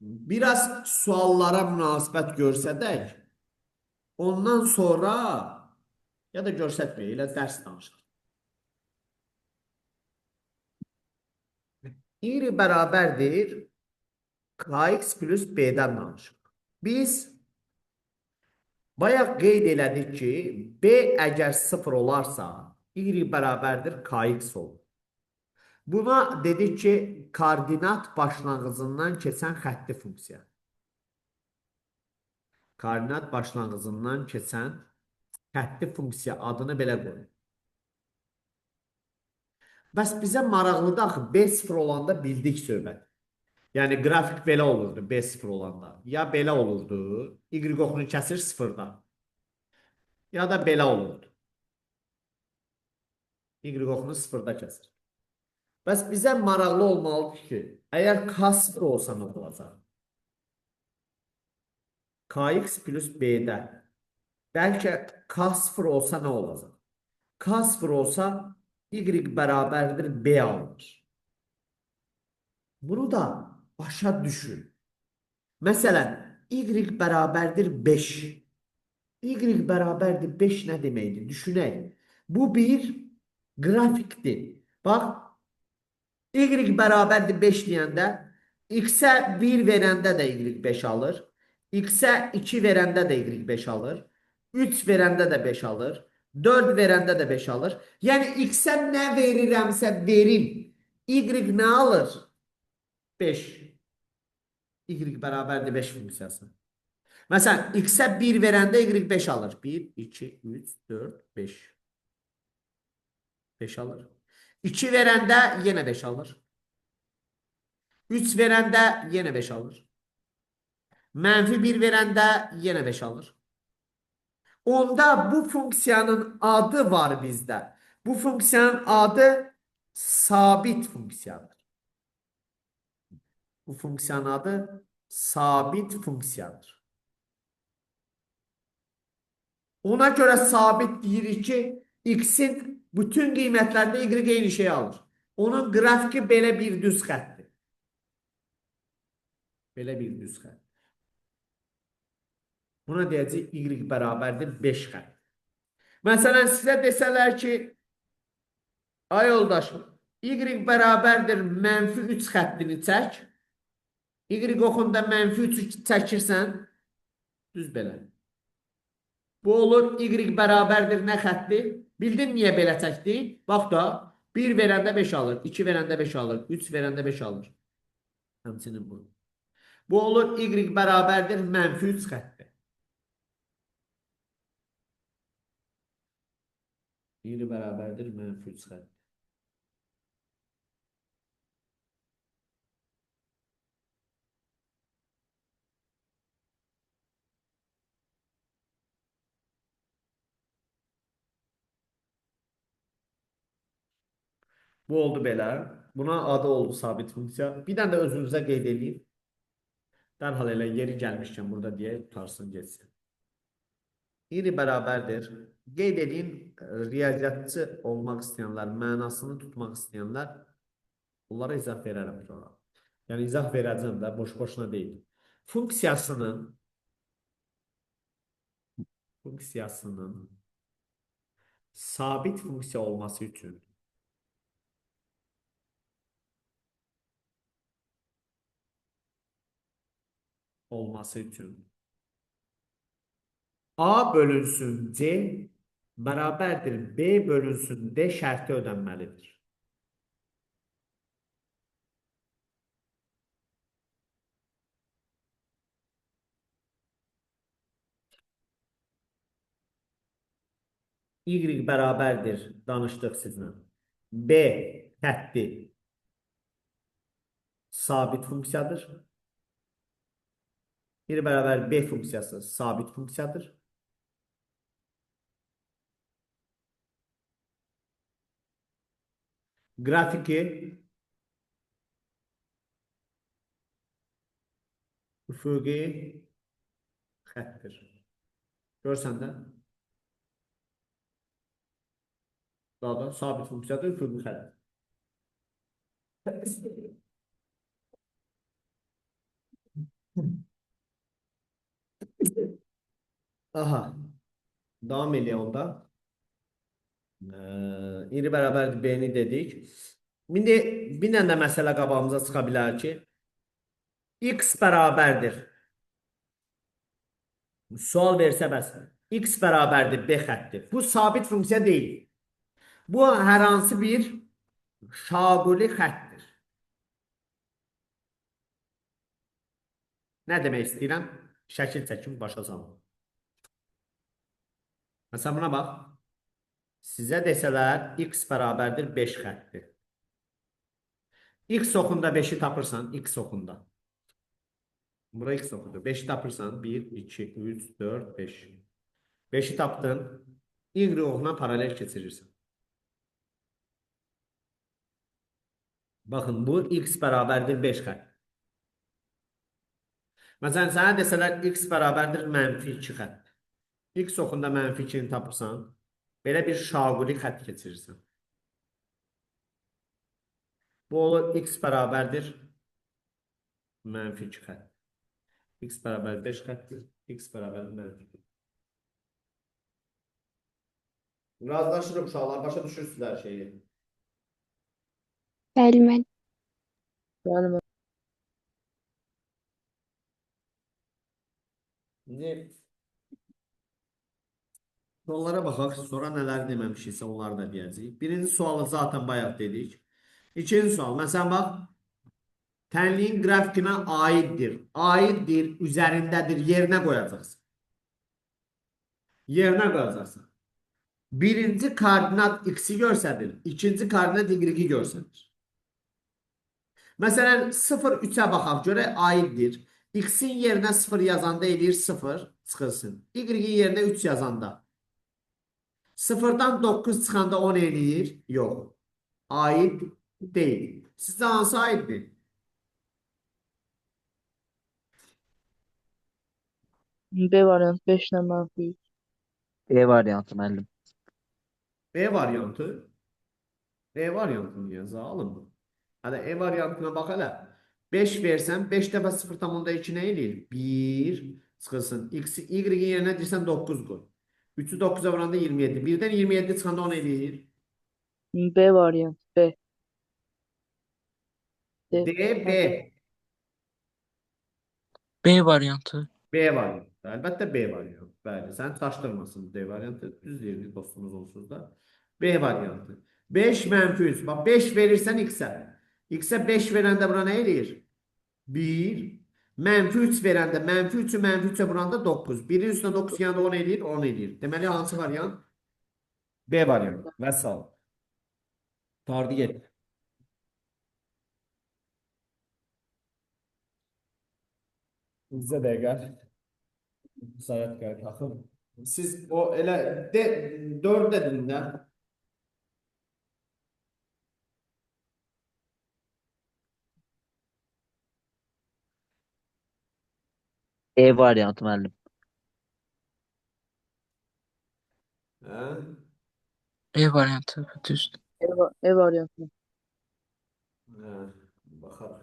Biraz suallara münasibət göstərək. Ondan sonra ya da göstərməyək, elə dərs danışaq. Y bərabərdir kx plus b-dən danışıq. Biz bayaq qeyd elədik ki, b əgər 0 olarsa, y bərabərdir kx olur. Buna dedik ki, koordinat başlanğıcından keçən xətti funksiya. Koordinat başlanğıcından keçən xətti funksiya adını belə qoyun. Bəs bizə maraqlıdır axı B0 olanda bildik söhbət. Yəni qrafik belə olurdu B0 olanda. Ya belə olurdu, Y oxunu kəsir sıfırda. Ya da belə olurdu. Y oxunu sıfırda kəsir. Bəs bizə maraqlı olmalıdır ki, əgər K0 olsa nə olacaq? Kx plus B-də. Bəlkə K0 olsa nə olacaq? K0 olsa Y bərabərdir B alınır. Bunu da başa düşün. Məsələn, Y bərabərdir 5. Y bərabərdir 5 nə deməkdir? Düşünək. Bu bir qrafikdir. Bax, Y bərabərdir 5 deyəndə X-ə 1 verəndə də Y 5 alır. X-ə 2 verəndə də Y 5 alır. 3 verəndə də 5 alır. 4 verəndə də 5 alır. Yəni X-ə nə verirəmsə verim, Y nə alır? 5. Y bərabərdir 5 funksiyası. Məsələn, X-ə 1 verəndə Y 5 alır. 1, 2, 3, 4, 5. 5 alır. 2 verəndə yenə 5 alır. 3 verəndə yenə 5 alır. Mənfi 1 verəndə yenə 5 alır. Onda bu funksiyanın adı var bizdə. Bu funksiyanın adı sabit funksiyadır. Bu funksiyanın adı sabit funksiyadır. Ona görə sabit deyirik ki, x-in bütün qiymətlərində y eyni şeyi alır. Onun qrafiki belə bir düz xəttdir. Belə bir düz xətt. Buna deyəcək y bərabərdir 5 xətt. Məsələn, sizə desələr ki, ay yoldaş, y bərabərdir mənfi 3 xəttini çək. Y oxunda mənfi 3-ü çəkirsən, düz belə. Bu olur y bərabərdir nə xətti? Bildin niyə belə çəkdi? Bax da, 1 verəndə 5 alır, 2 verəndə 5 alır, 3 verəndə 5 alır. Həmçinin bu. Bu olur y bərabərdir mənfi 3 xətti. Y bərabərdir mənfi 3 xətti. Bu oldu belə. Buna adı oldu sabit funksiya. Bir dənə də özünüzə qeyd edeyim. Dərhal elə yeri gəlmişkən burada deyək, tutarsın getsin. Y bərabərdir. Qeyd edeyim, riyaziyyatçı olmaq istəyənlər, mənasını tutmaq istəyənlər, onlara izah verərəm sonra. Yəni izah verəcəm də, boş-boşuna deyil. Funksiyasının sabit funksiya olması üçün A bölünsün C bərabərdir B bölünsün D şərti ödənməlidir. Y bərabərdir, danışdıq sizlə. B xətti sabit funksiyadır. Y bərabər B funksiyası sabit funksiyadır. Qrafiki üfüqi xəttir. Görsən də. Daha da sabit funksiyadır, üfüqi xətt. Aha. Davam eləyək onda. Y bərabərdir B-ni dedik. İndi bir dənə də məsələ qabağımıza çıxa bilər ki, x bərabərdir. Sual versə bəs, x bərabərdir B xətti. Bu sabit funksiya deyil. Bu hər hansı bir Şaquli xəttir. Nə demək istəyirəm? Şəkil çəkim, başa salın. Məsələn, buna bax. Sizə desələr, x bərabərdir 5 xətti. X oxunda 5-i tapırsan, x oxunda. Bura x oxudur. 5-i tapırsan, 1, 2, 3, 4, 5. 5-i tapdın, y oxuna paralel keçirirsən. Baxın, bu x bərabərdir 5 xətt. Məsələn, sənə desələr x bərabərdir mənfi 2 xətt. X oxunda mənfi 2-ni tapırsan, belə bir şaquli xətt keçirirsən. Bu olur x bərabərdir mənfi 2 xətt. X bərabər 5 xəttdir. X bərabər mənfi 2. Razılaşırıq uşaqlar, başa düşürsünüz hər şeyi. Bəli, müəllim. Bəli müəllim. İndi suallara baxaq, sonra nələr deməmişiksə onları da deyəcəyik. Birinci sualı zaten bayaq dedik. İkinci sual, məsələn bax, tənliyin qrafikinə aiddir. Aiddir, üzərindədir, yerinə qoyacaqsın. Yerinə qoyacaqsın. Birinci koordinat x-i göstərir, ikinci koordinat y-i göstərir. Məsələn, 0,3-ə baxaq, görək aiddir. X-in yerinə 0 yazanda eləyir 0, çıxılsın. Y-in yerinə 3 yazanda. 0-dan 9 çıxanda 10 eləyir? Yox. Aid deyil. Sizcə hansı aiddir? B variantı 5 ilə mənfi 3. B variantı müəllim. B variantı. B variantını yazalım. Hələ E variantına bax hələ. 5 versən 5 dəfə 0,2 nə eləyir? 1 çıxılsın. X, Y-in yerinə deyirsən 9 qoy. 3-ü 9-a vuranda 27. 1-dən 27 çıxanda 10 eləyir. B variantı B. D. D, B. B variantı. B variantı. Əlbəttə B variantı. Bəli, sən çaşdırmasın D variantı. Düz deyirdi dostumuz onsuz da. B variantı. 5 mənfi 3. Bax 5 verirsən X-ə. X-ə 5 verəndə bura nə eləyir? 1. Mənfi 3 verəndə mənfi 3-ü mənfi 3-ə vuranda 9. 1-in üstünə 9 gələndə 10 eləyir, 10 eləyir. Deməli hansı variant? B variantı. Vəssalam. Tardı getdi. Bizə dəqiqə. Müsait gəl axı. Siz o elə de 4 dedin də. E variantı müəllim. Hə? E variantı düzdür. E variantı. Hə, baxaq.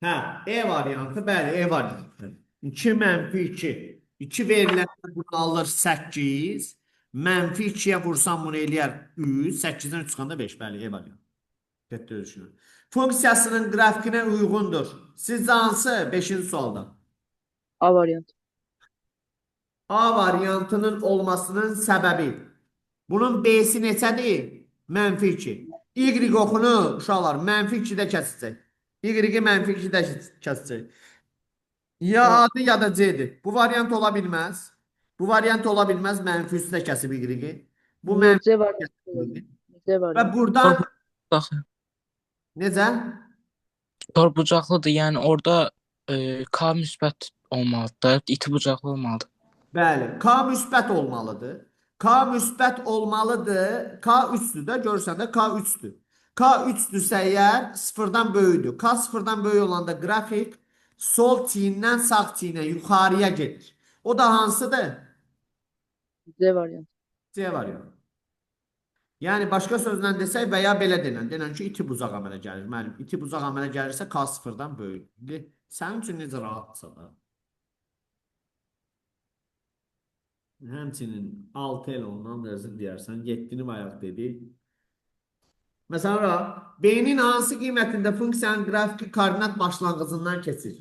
Hə, E variantı, bəli, E variantı. 2 mənfi 2. 2 veriləndə bunu alır 8. Mənfi 2-yə vursam bunu eləyər 3. 8-dən 3 çıxanda 5. Bəli, E variantı. Getdi özünə. Funksiyasının qrafikinə uyğundur. Sizcə hansı? 5-ci sualda. A variantı. A variantının olmasının səbəbi. Bunun B-si neçədir? Mənfi 2. Y oxunu uşaqlar mənfi 2-də kəsicək. Y-i mənfi 2-də kəsicək. Ya A-dır ya da C-dir. Bu variant ola bilməz. Bu variant ola bilməz. Mənfi 3-də kəsib Y-i. Bu mənfi C variantı. C və variantı. buradan Baxın. necə? Kor bucaqlıdır. Yəni orada K müsbət olmalıdır. İti bucaqlı olmalıdır. Bəli, K müsbət olmalıdır. K müsbət olmalıdır. K 3-dür də, görürsən də K 3-dür. K 3-dürsə əgər sıfırdan böyükdür. K sıfırdan böyük olanda qrafik sol çiyindən sağ çiyinə yuxarıya gedir. O da hansıdır? C variantı. C variantı. Yəni başqa sözlə desək və ya belə denən, denən ki, iti bucaq əmələ gəlir. Müəllim, iti bucaq əmələ gəlirsə K sıfırdan böyükdür. Sənin üçün necə rahatsa da. Həmçinin 6 elə ondan da özün deyərsən. 7-ni bayaq dedik. Məsələn, B-nin hansı qiymətində funksiyanın qrafiki koordinat başlanğıcından keçir?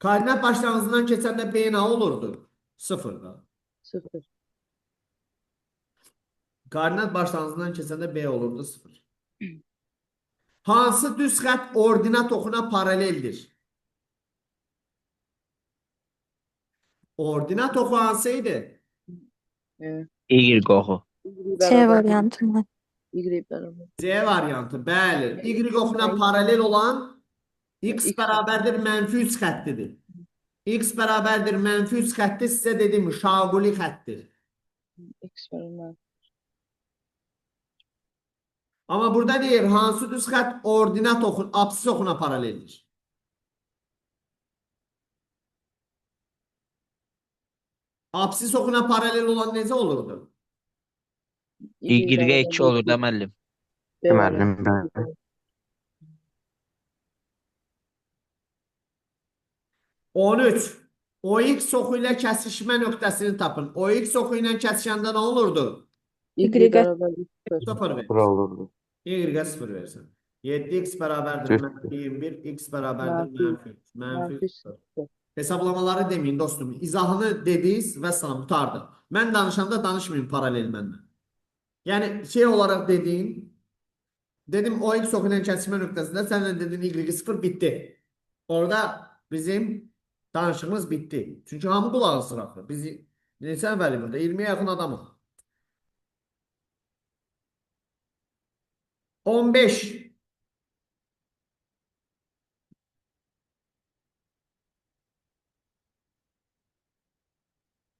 Koordinat başlanğıcından keçəndə B nə olurdu? 0 da. 0. Koordinat başlanğıcından keçəndə B olurdu 0. Hansı düz xətt ordinat oxuna paraleldir? Ordinat oxu hansı idi? Y oxu. Y C bərabər variantı mı? Y bərabər. C variantı, bəli. Y oxuna paralel olan x X. bərabərdir mənfi 3 xəttidir. X bərabərdir mənfi 3 xətti sizə dedim şaquli xəttir. X bərabər. Amma burada deyir hansı düz xətt ordinat oxun, absis oxuna paraleldir. Absis oxuna paralel olan necə olurdu? Y-ə 2 olur da müəllim. B Müəllim, variantı. bəli. 13. OX oxu ilə kəsişmə nöqtəsini tapın. OX oxu ilə kəsişəndə nə olurdu? Y Y bərabər 0. 0 verir. 0 olurdu. Y-ə 0 versin. 7x bərabərdir Düzdür. mənfi 21, x bərabərdir Mənfi mənfi 3. Mənfi Mənfi 0. Hesablamaları deməyin dostum. İzahını dediniz və salam qurtardı. Mən danışanda danışmayın paralel məndən. Yəni şey olaraq dediyin, dedim o x oxu ilə kəsişmə nöqtəsində sən də dedin y 0 bitdi. Orada bizim danışığımız bitdi. Çünki hamı qulaq asır axı. Biz neçə nəfərik burada? 20-yə yaxın adamıq. 15.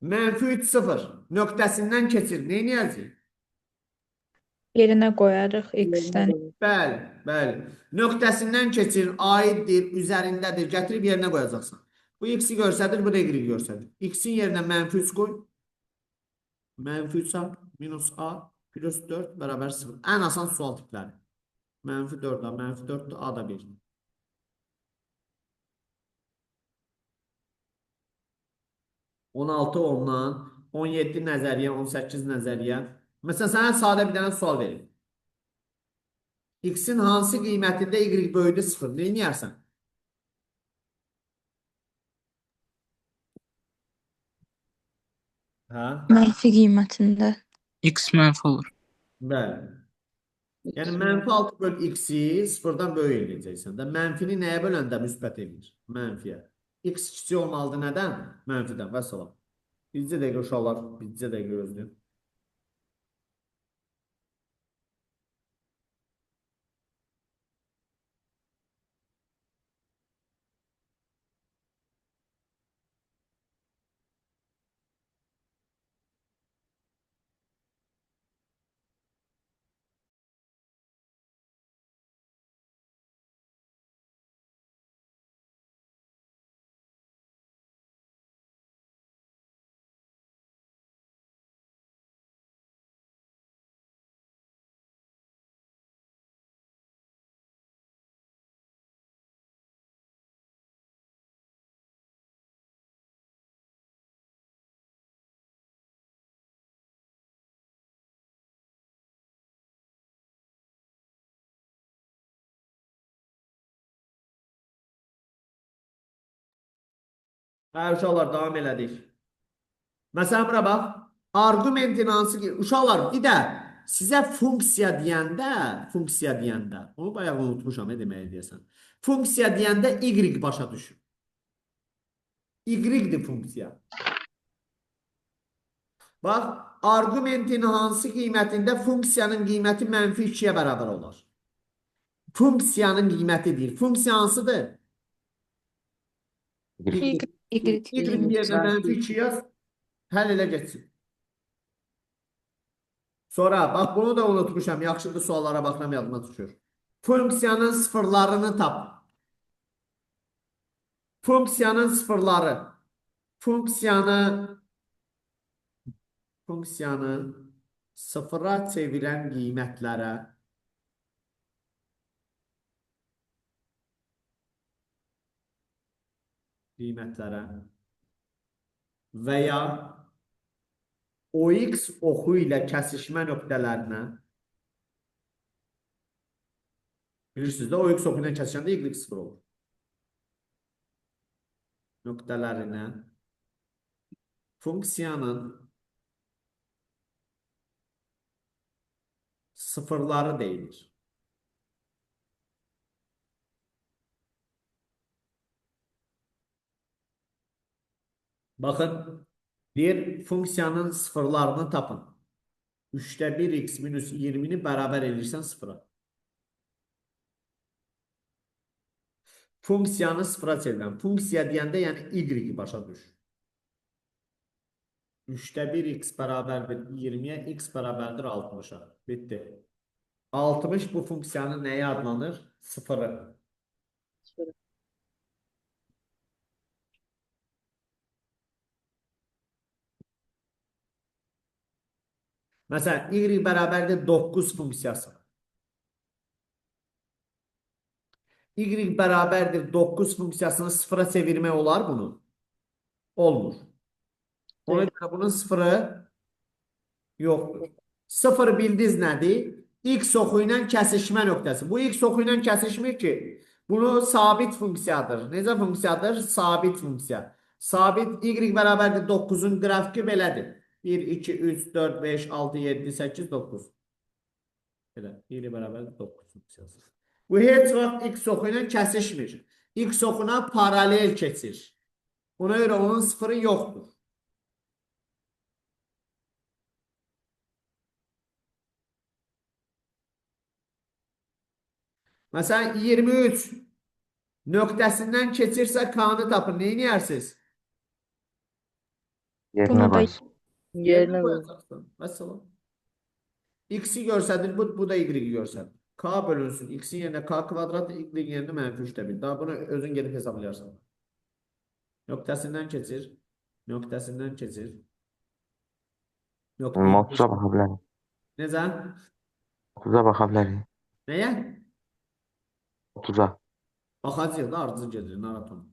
Mənfi 3 0 nöqtəsindən keçir. Nə edəcəyik? Yerinə qoyarıq x-dən. Bəli, bəli. Nöqtəsindən keçir, aiddir, üzərindədir. Gətirib yerinə qoyacaqsan. Bu x-i göstərir, bu da y-i göstərir. X-in yerinə mənfi 3 qoy. Mənfi 3a minus a plus 4 bərabər 0. Ən asan sual tipləri. Mənfi 4a, mənfi 4 a da 1. 16 ondan, 17 nəzəriyyə, 18 nəzəriyyə. Məsələn, sənə sadə bir dənə sual verim. X-in hansı qiymətində Y böyüdü 0? Nə edərsən? Hə? Mənfi qiymətində. X mənfi olur. Bəli. Yəni mənfi 6 böl x-i sıfırdan böyük eləyəcəksən də. Mənfini nəyə böləndə müsbət eləyir? Mənfiyə. X kiçik olmalıdır nədən? Mənfidən. Vəssalam. Bircə dəqiqə uşaqlar, bircə dəqiqə gözləyin. Hə, uşaqlar, davam elədik. Məsələn, bura bax. Arqumentin hansı ki, uşaqlar, bir də sizə funksiya deyəndə, onu bayaq unutmuşam, nə deməyi deyəsən. Funksiya deyəndə y başa düşür. Y-dir funksiya. Bax, arqumentin hansı qiymətində funksiyanın qiyməti mənfi 2-yə bərabər olar. Funksiyanın qiyməti deyir. Funksiya hansıdır? Y. Y. Y yerinə mənfi 2 yaz, həll elə getsin. Sonra, bax bunu da unutmuşam. Yaxşıdır suallara baxıram, yadıma düşür. Funksiyanın sıfırlarını tap. Funksiyanın sıfırları. Funksiyanı sıfıra çevirən qiymətlərə və ya OX oxu ilə kəsişmə nöqtələrinə bilirsiniz də OX oxu ilə kəsişəndə Y 0 olur. Nöqtələrinə funksiyanın sıfırları deyilir. Baxın, deyir funksiyanın sıfırlarını tapın. 3'te 1x minus 20'ni bərabər eləyirsən sıfıra. Funksiyanı sıfıra çevirən. Funksiya deyəndə yəni y-i başa düş. 3'te 1x bərabərdir 20'ye, x bərabərdir 60'a. Bitdi. 60 bu funksiyanın nəyi adlanır? Sıfırı. Sıfırı. Məsələn, y bərabərdir 9 funksiyası. Y bərabərdir 9 funksiyasını sıfıra çevirmək olar bunu? Olmur. Ona görə bunun sıfırı yoxdur. Sıfır bildiniz nədir? X oxu ilə kəsişmə nöqtəsi. Bu X oxu ilə kəsişmir ki. Bunu sabit funksiyadır. Necə funksiyadır? Sabit funksiya. Sabit Y bərabərdir 9-un qrafiki belədir. 1, 2, 3, 4, 5, 6, 7, 8, 9. Belə. Y bərabərdir 9 funksiyası. Bu heç vaxt X oxu ilə kəsişmir. X oxuna paralel keçir. Ona görə onun sıfırı yoxdur. Məsələn, 23 nöqtəsindən keçirsə K-nı tapın. Nə edərsiniz? Yerine Bunu da bas. Yerine koy. Qoyacaqsan. Vəssalam. X-i göstərir, bu da Y-i göstərir. K bölünsün. X-in yerinə K kvadrat, Y-in yerinə mənfi 3'te 1. Daha bunu özün gedib hesablayarsan. Nöqtəsindən keçir. Nöqtəsindən keçir. Nöqtə. 30'a baka bilərik. Necə? 30'a baka bilərik. Nəyə? 30'a. Baxacağıq da ardıcıl gedir, narahat olma.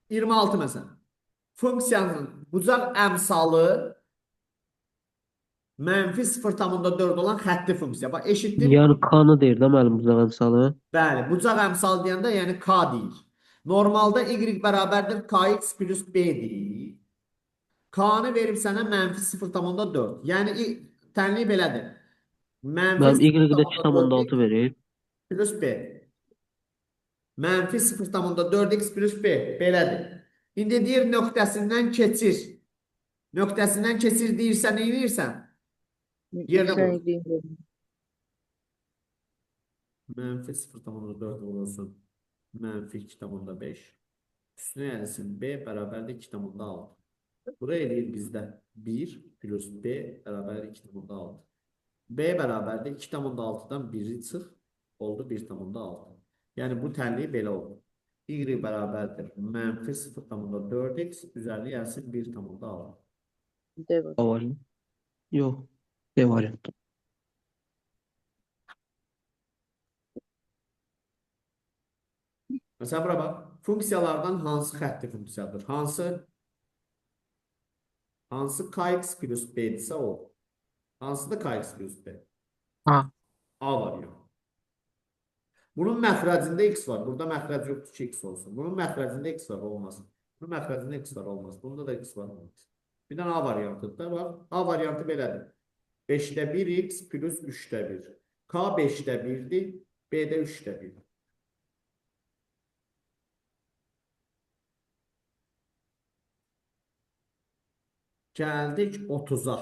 26 məsələn. Funksiyanın bucaq əmsalı mənfi 0,4 olan xətti funksiya. Bax, eşitdim. Yəni K-nı deyir də müəllim bucaq əmsalı. Bəli, bucaq əmsalı deyəndə yəni K deyir. Normalda Y bərabərdir KX plus B deyir. K-nı verib sənə mənfi 0,4. Yəni tənlik belədir. Mənfi Müəllim Y-də 0,4 2,6 verir. plus B. Mənfi 0,4x plus B. Belədir. İndi deyir nöqtəsindən keçir. Nöqtəsindən keçir deyirsən, nə edirsən? Yerinə X-lə qoy. Y-in yerinə. Mənfi 0,4 vurulsun. Mənfi 2,5. Üstünə gəlsin B bərabərdir 2,6. Bura eləyir bizdə 1 plus B bərabərdir 2,6. B bərabərdir 2,6-dan 1-i çıx. Oldu 1,6. Yəni bu tənliyi belə oldu. Y bərabərdir mənfi 0,4x üzərinə gəlsin 1,6. D var. A variantı. Yox. D variantı. Məsələn, bura bax. Funksiyalardan hansı xətti funksiyadır? Hansı? Hansı kx plus b-dirsə o. Hansıdır kx plus b? A. A variantı. Bunun məxrəcində x var. Burada məxrəc yoxdur ki, x olsun. Bunun məxrəcində x var, olmasın. Bunun məxrəcində x var, olmaz. Bunda da x var, olmaz. Bir dənə A variantı da var. A variantı belədir. 5'də 1x plus 3'də 1. K 5'də 1'dir. B-də 3'də 1. Gəldik 30-a.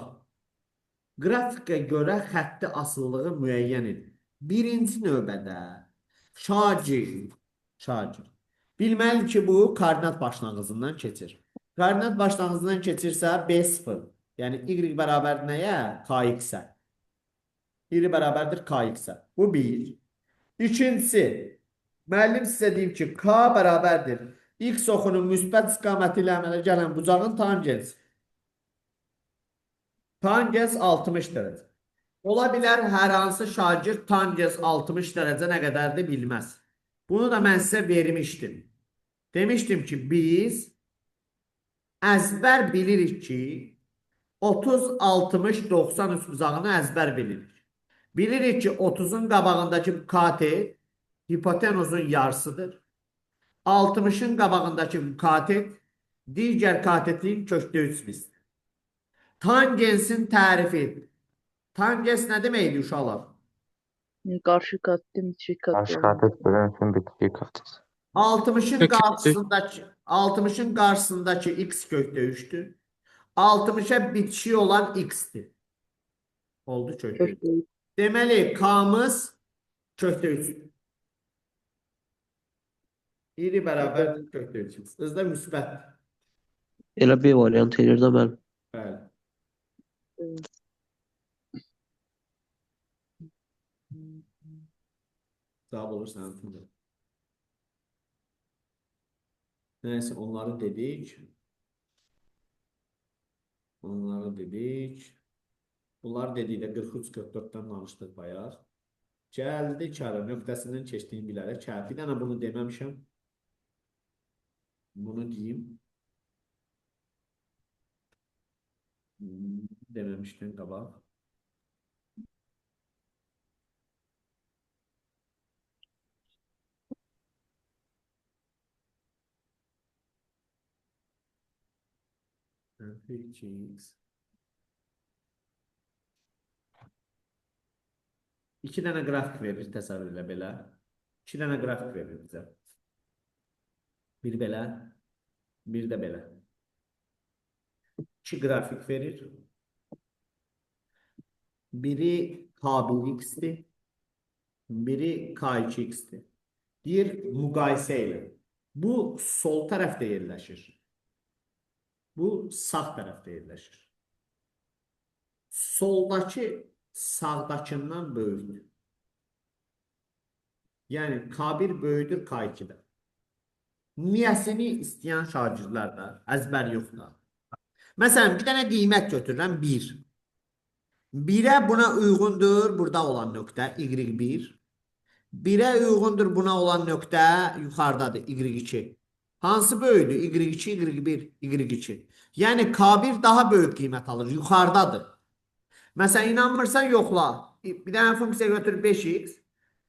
Qrafikə görə xətti asılılığı müəyyən edin. Birinci növbədə şagird bilməli ki, bu koordinat başlanğıcından keçir. Koordinat başlanğıcından keçirsə B0, yəni Y bərabər nəyə? KX-ə. Y bərabərdir KX-ə. Bu bir. İkincisi, müəllim sizə deyim ki, K bərabərdir X oxunun müsbət istiqaməti ilə əmələ gələn bucağın tangens. Tangens 60 dərəcə. Ola bilər hər hansı şagird tangens 60 dərəcə nə qədərdir bilməz. Bunu da mən sizə vermişdim. Demişdim ki, biz əzbər bilirik ki, 30, 60, 90 üçbucağını əzbər bilirik. Bilirik ki, 30-un qabağındakı katet hipotenuzun yarısıdır. 60-ın qabağındakı katet digər katetin kökdə 3 mislidir. Tangensin tərifi. Tangens nə deməkdir uşaqlar? Qarşı katetin bitişik Karşı katı olmalı. katet bölünsün bitişik katet. 60-ın Kök qarşısındakı 60-ın qarşısındakı x kökdə 3-dür. 60-a bitişik olan x-dir. Oldu kökdə 3. Kökdə 3. Deməli, K-mız kökdə 3. İri bərabər kökdə 3. Özü də müsbətdir. Elə B variantı eləyir də müəllim. Bəli. Evet. Cavab olur sənin. Nəysə, onları dedik. Onları dedik. Bunlar dedikdə 43-44-dən danışdıq bayaq. Gəldi kəra nöqtəsindən keçdiyini bilərək. Kər. Bir dənə bunu deməmişəm. Bunu deyim. Deməmişdən qabaq. Mənfi 2x. İki dənə qrafik verir təsəvvür elə belə. İki dənə qrafik verir bizə. Bir belə, bir də belə. İki qrafik verir. Biri K1x-dir, biri K2x-dir. Deyir, müqayisə ilə. Bu sol tərəfdə yerləşir. Bu sağ tərəfdə yerləşir. Soldakı sağdakından böyükdür. Yəni K1 böyükdür K2-dən. Niyəsini istəyən şagirdlər də əzbər yoxdur. Məsələn, bir dənə qiymət götürürəm 1. 1-ə buna uyğundur burada olan nöqtə Y1. 1-ə uyğundur buna olan nöqtə yuxarıdadır Y2. Hansı böyükdür? Y2, Y1, Y2. Yəni K1 daha böyük qiymət alır, yuxarıdadır. Məsələn, inanmırsan, yoxla. Bir dənə funksiya götür 5x,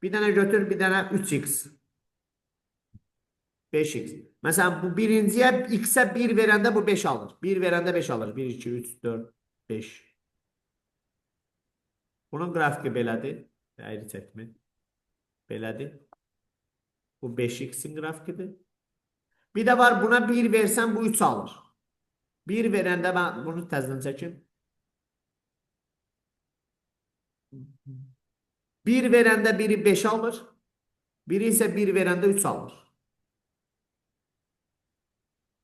bir dənə götür, bir dənə 3x. 5x. Məsələn, bu birinciyə x-ə 1 verəndə bu 5 alır. 1 verəndə 5 alır. 1, 2, 3, 4, 5. Bunun qrafiki belədir. Əyri çəkmir. Belədir. Bu 5x-in qrafikidir. Bir də var, buna 1 versən bu 3 alır. 1 verəndə mən bunu təzədən çəkim. 1 verəndə biri 5 alır. Biri isə 1 verəndə 3 alır.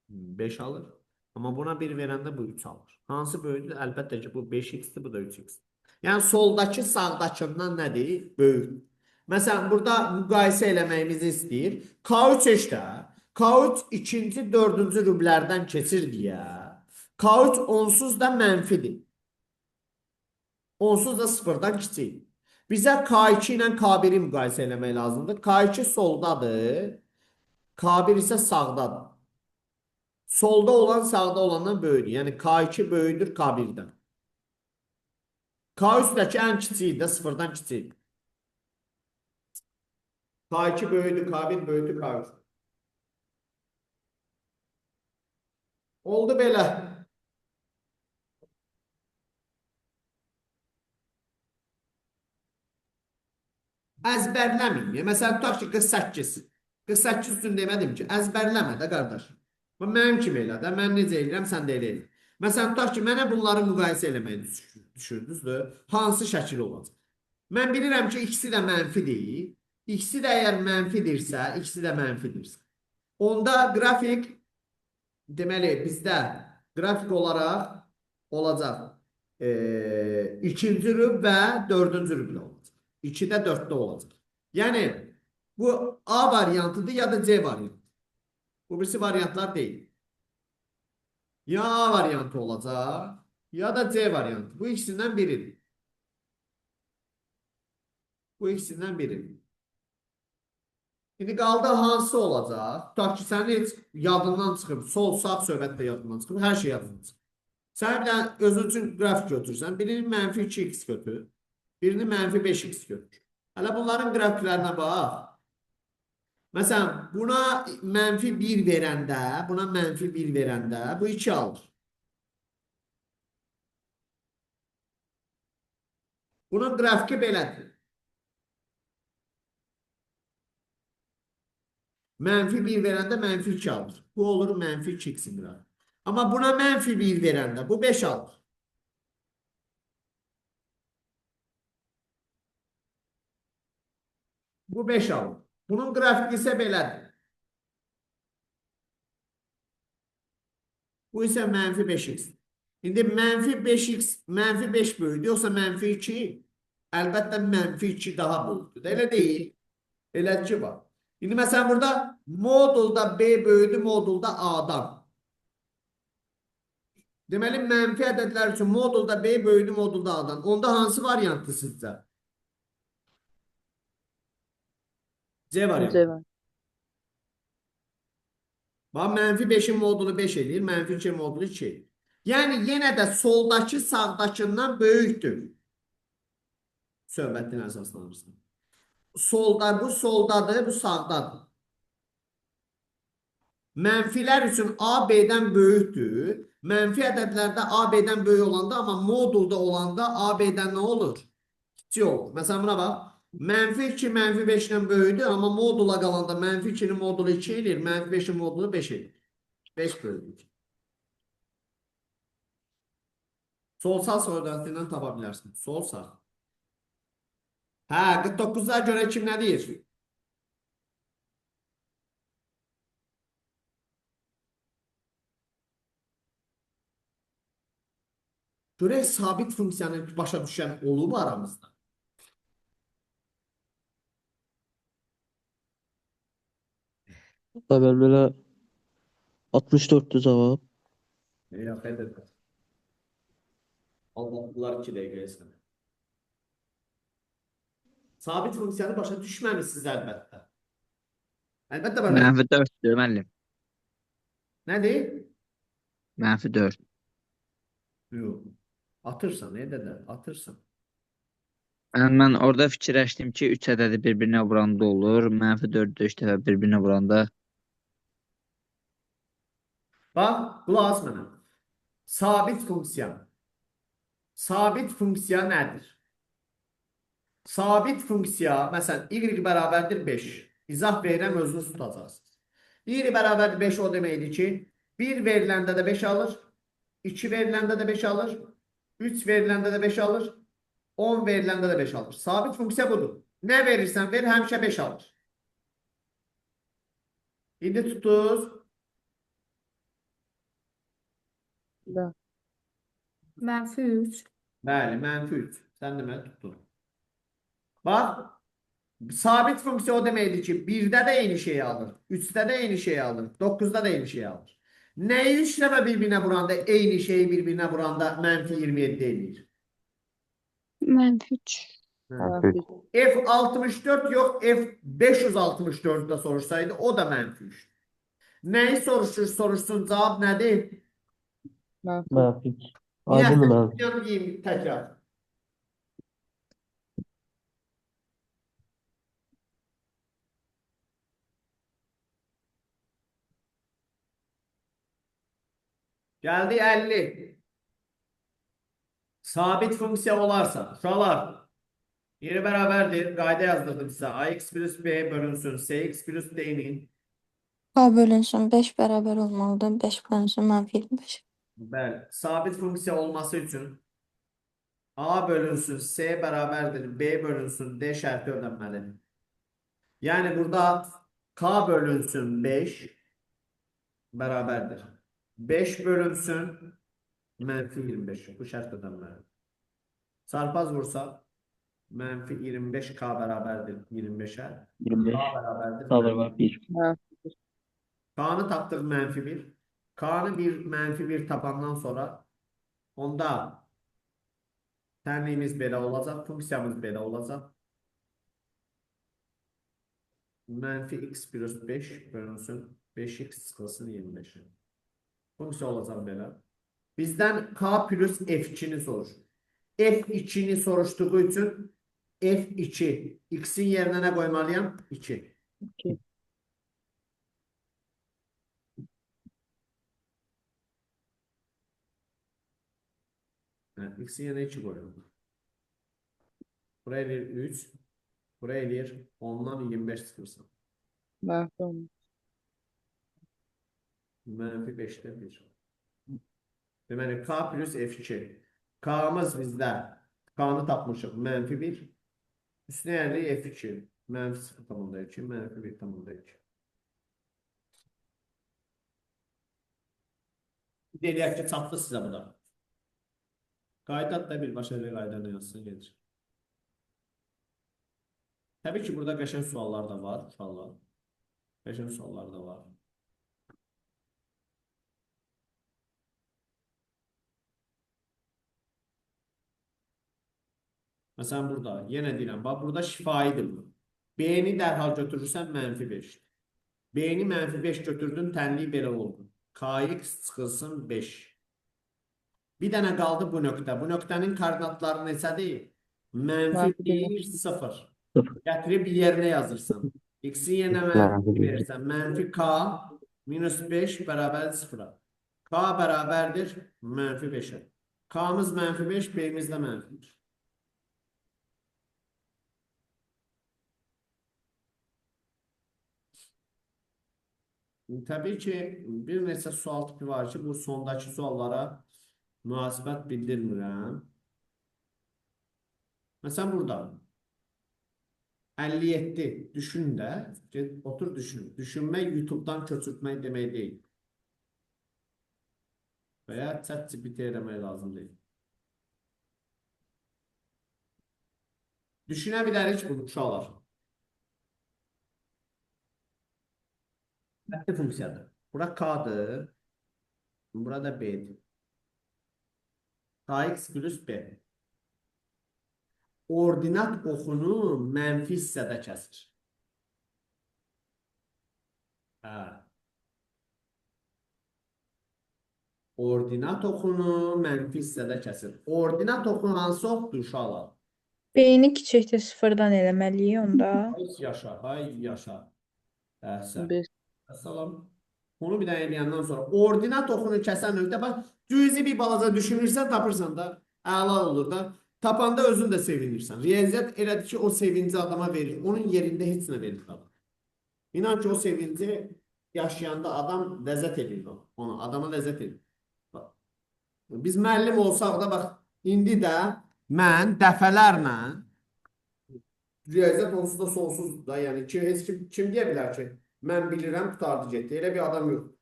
5 alır. Amma buna 1 verəndə bu 3 alır. Hansı böyükdür? Əlbəttə ki, bu 5x-dir, bu da 3x. Yəni soldakı sağdakından nədir? Böyük. Məsələn, burada müqayisə eləməyimizi istəyir. K3 heç də. K3 ikinci, dördüncü rüblərdən keçir deyə. K3 onsuz da mənfidir. Onsuz da sıfırdan kiçik. Bizə K2 ilə K1-i müqayisə eləmək lazımdır. K2 soldadır. K1 isə sağdadır. Solda olan sağda olandan böyükdür. Yəni K2 böyükdür K1-dən. K3-dəki ən kiçiyi də sıfırdan kiçik. K2 böyükdür, K1 böyükdür, K3. Oldu belə. Əzbərləməyin. Məsələn, tutaq ki, 48. 48 üçün demədim ki, əzbərləmə də qardaş. Bu mənim kimi elə də. Mən necə eləyirəm, sən də elə elə. Məsələn, tutaq ki, mənə bunları müqayisə eləməyi düşür, düzdür? Hansı şəkil olacaq? Mən bilirəm ki, ikisi də mənfidir. İkisi də əgər mənfidirsə, ikisi də mənfidirsə. Onda qrafik, deməli, bizdə qrafik olaraq olacaq ikinci rüb və dördüncü rüblə olacaq. 2-də 4-də olacaq. Yəni, bu A variantıdır ya da C variantı. Bu birisi variantlar deyil. Ya A variantı olacaq, ya da C variantı. Bu ikisindən biridir. Bu ikisindən biridir. İndi qaldı hansı olacaq? Tutaq ki, sənin heç yadından çıxıb, sol, sağ söhbət də yadından çıxıb, hər şey yadından çıxıb. Sən bir dənə özün üçün qrafik götürsən, birini mənfi 2x götür, birini mənfi 5x götür. Hələ bunların qrafiklərinə bax. Məsələn, buna mənfi 1 verəndə, buna mənfi 1 verəndə bu 2 alır. Bunun qrafiki belədir. Mənfi 1 verəndə mənfi 2 alır. Bu olur mənfi 2x-in qrafiki. Amma buna mənfi 1 verəndə bu 5 alır. Bu 5 alır. Bunun qrafiki isə belədir. Bu isə mənfi 5x. İndi mənfi 5x, mənfi 5 böyüdü, yoxsa mənfi 2? Əlbəttə mənfi 2 daha böyükdür. Elə deyil. Elə ki var. İndi məsələn burada modulda B böyüdü, modulda A-dan. Deməli mənfi ədədlər üçün modulda B böyüdü, modulda A-dan. Onda hansı variantdır sizcə? C variantı. C var. Bax, mənfi 5-in modulu 5 eləyir, mənfi 2 modulu 2 eləyir. Yəni, yenə də soldakı sağdakından böyükdür. Söhbətin əsaslanırsan. Solda, bu soldadır, bu sağdadır. Mənfilər üçün A B-dən böyükdür. Mənfi ədədlərdə A B-dən böyük olanda, amma modulda olanda A B-dən nə olur? Kiçik olur. Məsələn, buna bax. Mənfi 2, mənfi 5-dən böyükdür, amma modula qalanda mənfi 2-nin modulu 2 eləyir, mənfi 5-in modulu 5 eləyir. 5 bölü 2. Sol sağ sorudan tapa bilərsin. Sol sağ. Hə, 49-a görə kim nə deyir? Görək sabit funksiyanı başa düşən olub aramızda. Bəli, belə 64-dür cavab. Yox, elə. Aldatdılar 2 dəqiqəyə sənə. Sabit funksiyanı başa düşməmisiniz əlbəttə. Əlbəttə başa. Mənfi 4-dür müəllim. Nədir? Mənfi 4. Yox. Atırsan, elə də atırsan. Yəni mən orada fikirləşdim ki, 3 ədədi bir-birinə vuranda olur. Mənfi 4 də 3 dəfə bir-birinə vuranda. Bax, qulaq as mənə. Sabit funksiya. Sabit funksiya nədir? Sabit funksiya, məsələn, y bərabərdir 5. İzah verirəm, özünüz tutacaqsınız. Y bərabərdir 5 o deməkdir ki, 1 veriləndə də 5 alır, 2 veriləndə də 5 alır, 3 veriləndə də 5 alır, 10 veriləndə də 5 alır. Sabit funksiya budur. Nə verirsən ver, həmişə 5 alır. İndi tutdunuz. Da. Mənfi 3. Bəli, mənfi 3. Sən demə tutdun. Bax, sabit funksiya o deməkdir ki, 1-də də eyni şeyi alır, 3-də də eyni şeyi alır, 9-da da eyni şeyi alır. Nəyi 3 dəfə bir-birinə vuranda, eyni şeyi bir-birinə vuranda mənfi 27 eləyir? Mənfi 3. Mənfi 3. F64 yox, F564 də soruşsaydı, o da mənfi 3. Nəyi soruşur, soruşsun, cavab nədir? Mənfi. Mənfi 3. Aydındır mənfi. Niyə deyim təkrar? Gəldi 50. Sabit funksiya olarsa, uşaqlar, yeri bərabərdir. Qayda yazdırdım sizə. AX plus B bölünsün, CX plus D-nin. K bölünsün 5 bərabər olmalıdır. 5 bölünsün mənfi 25. Bəli, sabit funksiya olması üçün A bölünsün, C bərabərdir, B bölünsün, D şərti ödənməlidir. Yəni burada K bölünsün 5 bərabərdir. 5 bölünsün mənfi 25. Bu şərt ödənməlidir. Çarpaz vursa mənfi 25K bərabərdir 25-ə. 25. K bərabərdir. K bərabər 1. Mənfi. K-nı tapdıq mənfi 1. K-nı 1, mənfi 1 tapandan sonra onda tənliyimiz belə olacaq, funksiyamız belə olacaq. Mənfi x plus 5 bölünsün 5x çıxılsın 25-ə. Funksiya olacaq belə. Bizdən K plus F2-ni soruşur. F2-ni soruşduğu üçün F2. X-in yerinə nə qoymalıyam? 2. 2. Evet, X-in yerinə 2 qoyuram. Buraya eləyir 3. Buraya eləyir 10-dan 25 çıxırsan. Mənfi 10. Mənfi 5-də 1. Deməli, K plus F2. K-mız bizdə. K-nı tapmışıq. Mənfi 1. Üstünə gəlirik F2. Mənfi 0,2, mənfi 1,2. Deyək ki, çatdı sizə bu da. Qayda da birbaşa elə qaydanı yazsın, gedir. Təbii ki, burada qəşəng suallar da var, uşaqlar. Qəşəng suallar da var. Məsələn, burada, yenə deyirəm, bax, burada şifaidir bu. B-ni dərhal götürürsən, mənfi 5. B-ni mənfi 5 götürdün, tənlik belə oldu. KX çıxılsın 5. Bir dənə qaldı bu nöqtə. Bu nöqtənin koordinatları neçədir? Mənfi Mənfi 1, 0. Gətirib yerinə yazırsan. X-in yerinə mənfi verirsən. Mənfi K minus 5 bərabərdir 0-a. K bərabərdir mənfi 5-ə. K-mız mənfi 5, B-miz də mənfi 1. Təbii ki, bir neçə sual tipi var ki, bu sondakı suallara münasibət bildirmirəm. Məsələn, burada 57 düşün də, get, otur düşün. Düşünmək YouTube-dan köçürtmək demək deyil. Və ya ChatGPT eləmək lazım deyil. Düşünə bilərik bunu uşaqlar. Xətti funksiyadır. Bura K-dır. Burada B-dir. KX plus B. Ordinat oxunu mənfi hissədə kəsir. Hə. Ordinat oxunu mənfi hissədə kəsir. Ordinat oxunu hansı oxdur uşaqlar? B-ni kiçikdir sıfırdan eləməliyik onda. Ay yaşa, ay yaşa. Əhsən. 5. Salam. Bunu bir dənə eləyəndən sonra ordinat oxunu kəsən nöqtə bax, cüzi bir balaca düşünürsən, tapırsan da, əla olur da. Tapanda özün də sevinirsən. Riyaziyyat elədir ki, o sevinci adama verir. Onun yerində heç nə verir adam. İnan ki, o sevinci yaşayanda adam ləzzət edir onu. Adama ləzzət edir. Bax. Biz müəllim olsaq da bax, indi də mən dəfələrlə riyaziyyat onsuz da sonsuzdur da. Yəni ki, heç kim deyə bilər ki, mən bilirəm, qurtardı getdi. Elə bir adam yoxdur.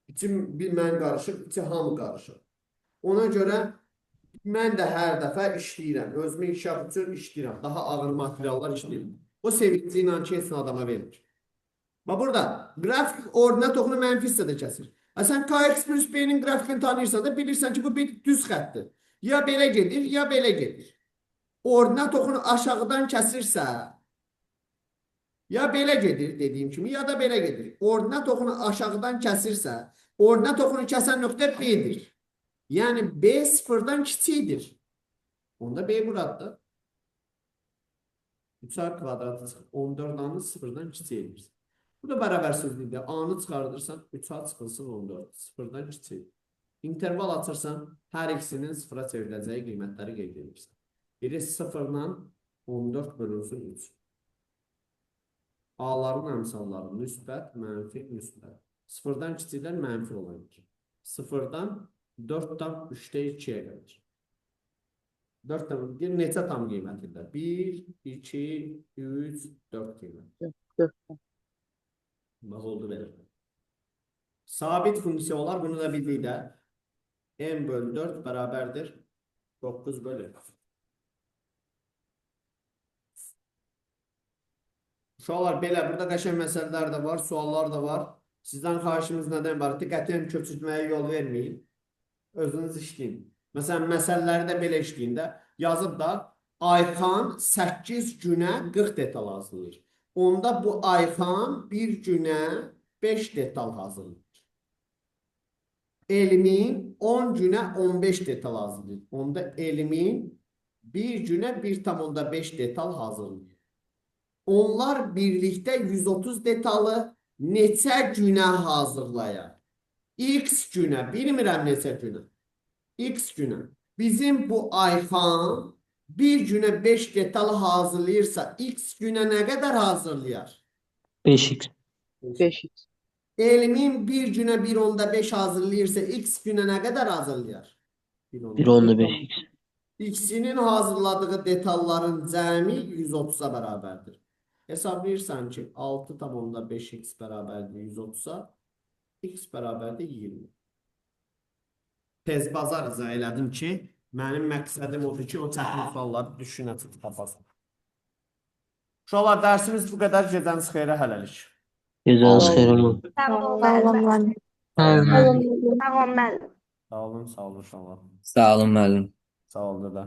İçi bir mən qarışıq, içi hamı qarışıq. Ona görə mən də hər dəfə işləyirəm. Özümü inkişaf üçün işləyirəm. Daha ağır materiallar işləyirəm. O sevinci inan ki, heç nə adama vermir. Bax burada qrafik ordinat oxunu mənfi hissədə kəsir. Ha, sən KX plus B-nin qrafikini tanıyırsan da bilirsən ki, bu bir düz xətdir. Ya belə gedir, ya belə gedir. Ordinat oxunu aşağıdan kəsirsə, ya belə gedir dediyim kimi, ya da belə gedir. Ordinat oxunu aşağıdan kəsirsə, ordinat oxunu kəsən nöqtə B-dir. Yəni B sıfırdan kiçikdir. Onda B buradır. 3A kvadratı çıxır. 14 A-nı sıfırdan kiçik edirsən. Bu da bərabərsizlikdir. A-nı çıxardırsan, 3A çıxılsın 14. Sıfırdan kiçik. İnterval açırsan, hər ikisinin sıfıra çevriləcəyi qiymətləri qeyd edirsən. Biri 0-la 14 bölünsün 3. A-ların əmsalları müsbət, mənfi, müsbət. Sıfırdan kiçiklər mənfi olan 2. Sıfırdan 4,3-də 2-yə qədər. 4 tam, bir neçə tam qiymətində? 1, 2, 3, 4 qiymət. 4. Bax, oldu belə. Sabit funksiya olar, bunu da bildik də. M bölü 4 bərabərdir 9 bölü. Uşaqlar, belə, burada qəşəng məsələlər də var, suallar da var. Sizdən xahişimiz nədən ibarətdir? Qətiyyən köçürtməyə yol verməyin. Özünüz işləyin. Məsələn, məsələləri də belə işləyin də. Yazıb da Ayxan 8 günə 40 detal hazırlayır. Onda bu Ayxan bir günə 5 detal hazırlayır. Elmin 10 günə 15 detal hazırlayır. Onda Elmin bir günə 1,5 detal hazırlayır. Onlar birlikdə 130 detalı neçə günə hazırlayar? X günə, bilmirəm neçə günə. X günə. Bizim bu Ayxan bir günə 5 detal hazırlayırsa, X günə nə qədər hazırlayar? 5x. 5x. Elmin bir günə 1,5 hazırlayırsa, X günə nə qədər hazırlayar? 1,5. 1.5x. X-inin hazırladığı detalların cəmi 130-a bərabərdir. Hesablayırsan ki, 6,5x bərabərdir 130-a, x bərabərdir 20. Tez bazar izah elədim ki, mənim məqsədim odur ki, o çətin sualları düşünəsiz, tapasan. Uşaqlar, dərsimiz bu qədər. Gecəniz xeyrə hələlik. Gecəniz xeyir olsun. Sağ olun, Sağ olun müəllim. Sağ olun müəllim. Sağ olun müəllim. Sağ olun, sağ olun uşaqlar. Sağ olun müəllim. Sağ olun da.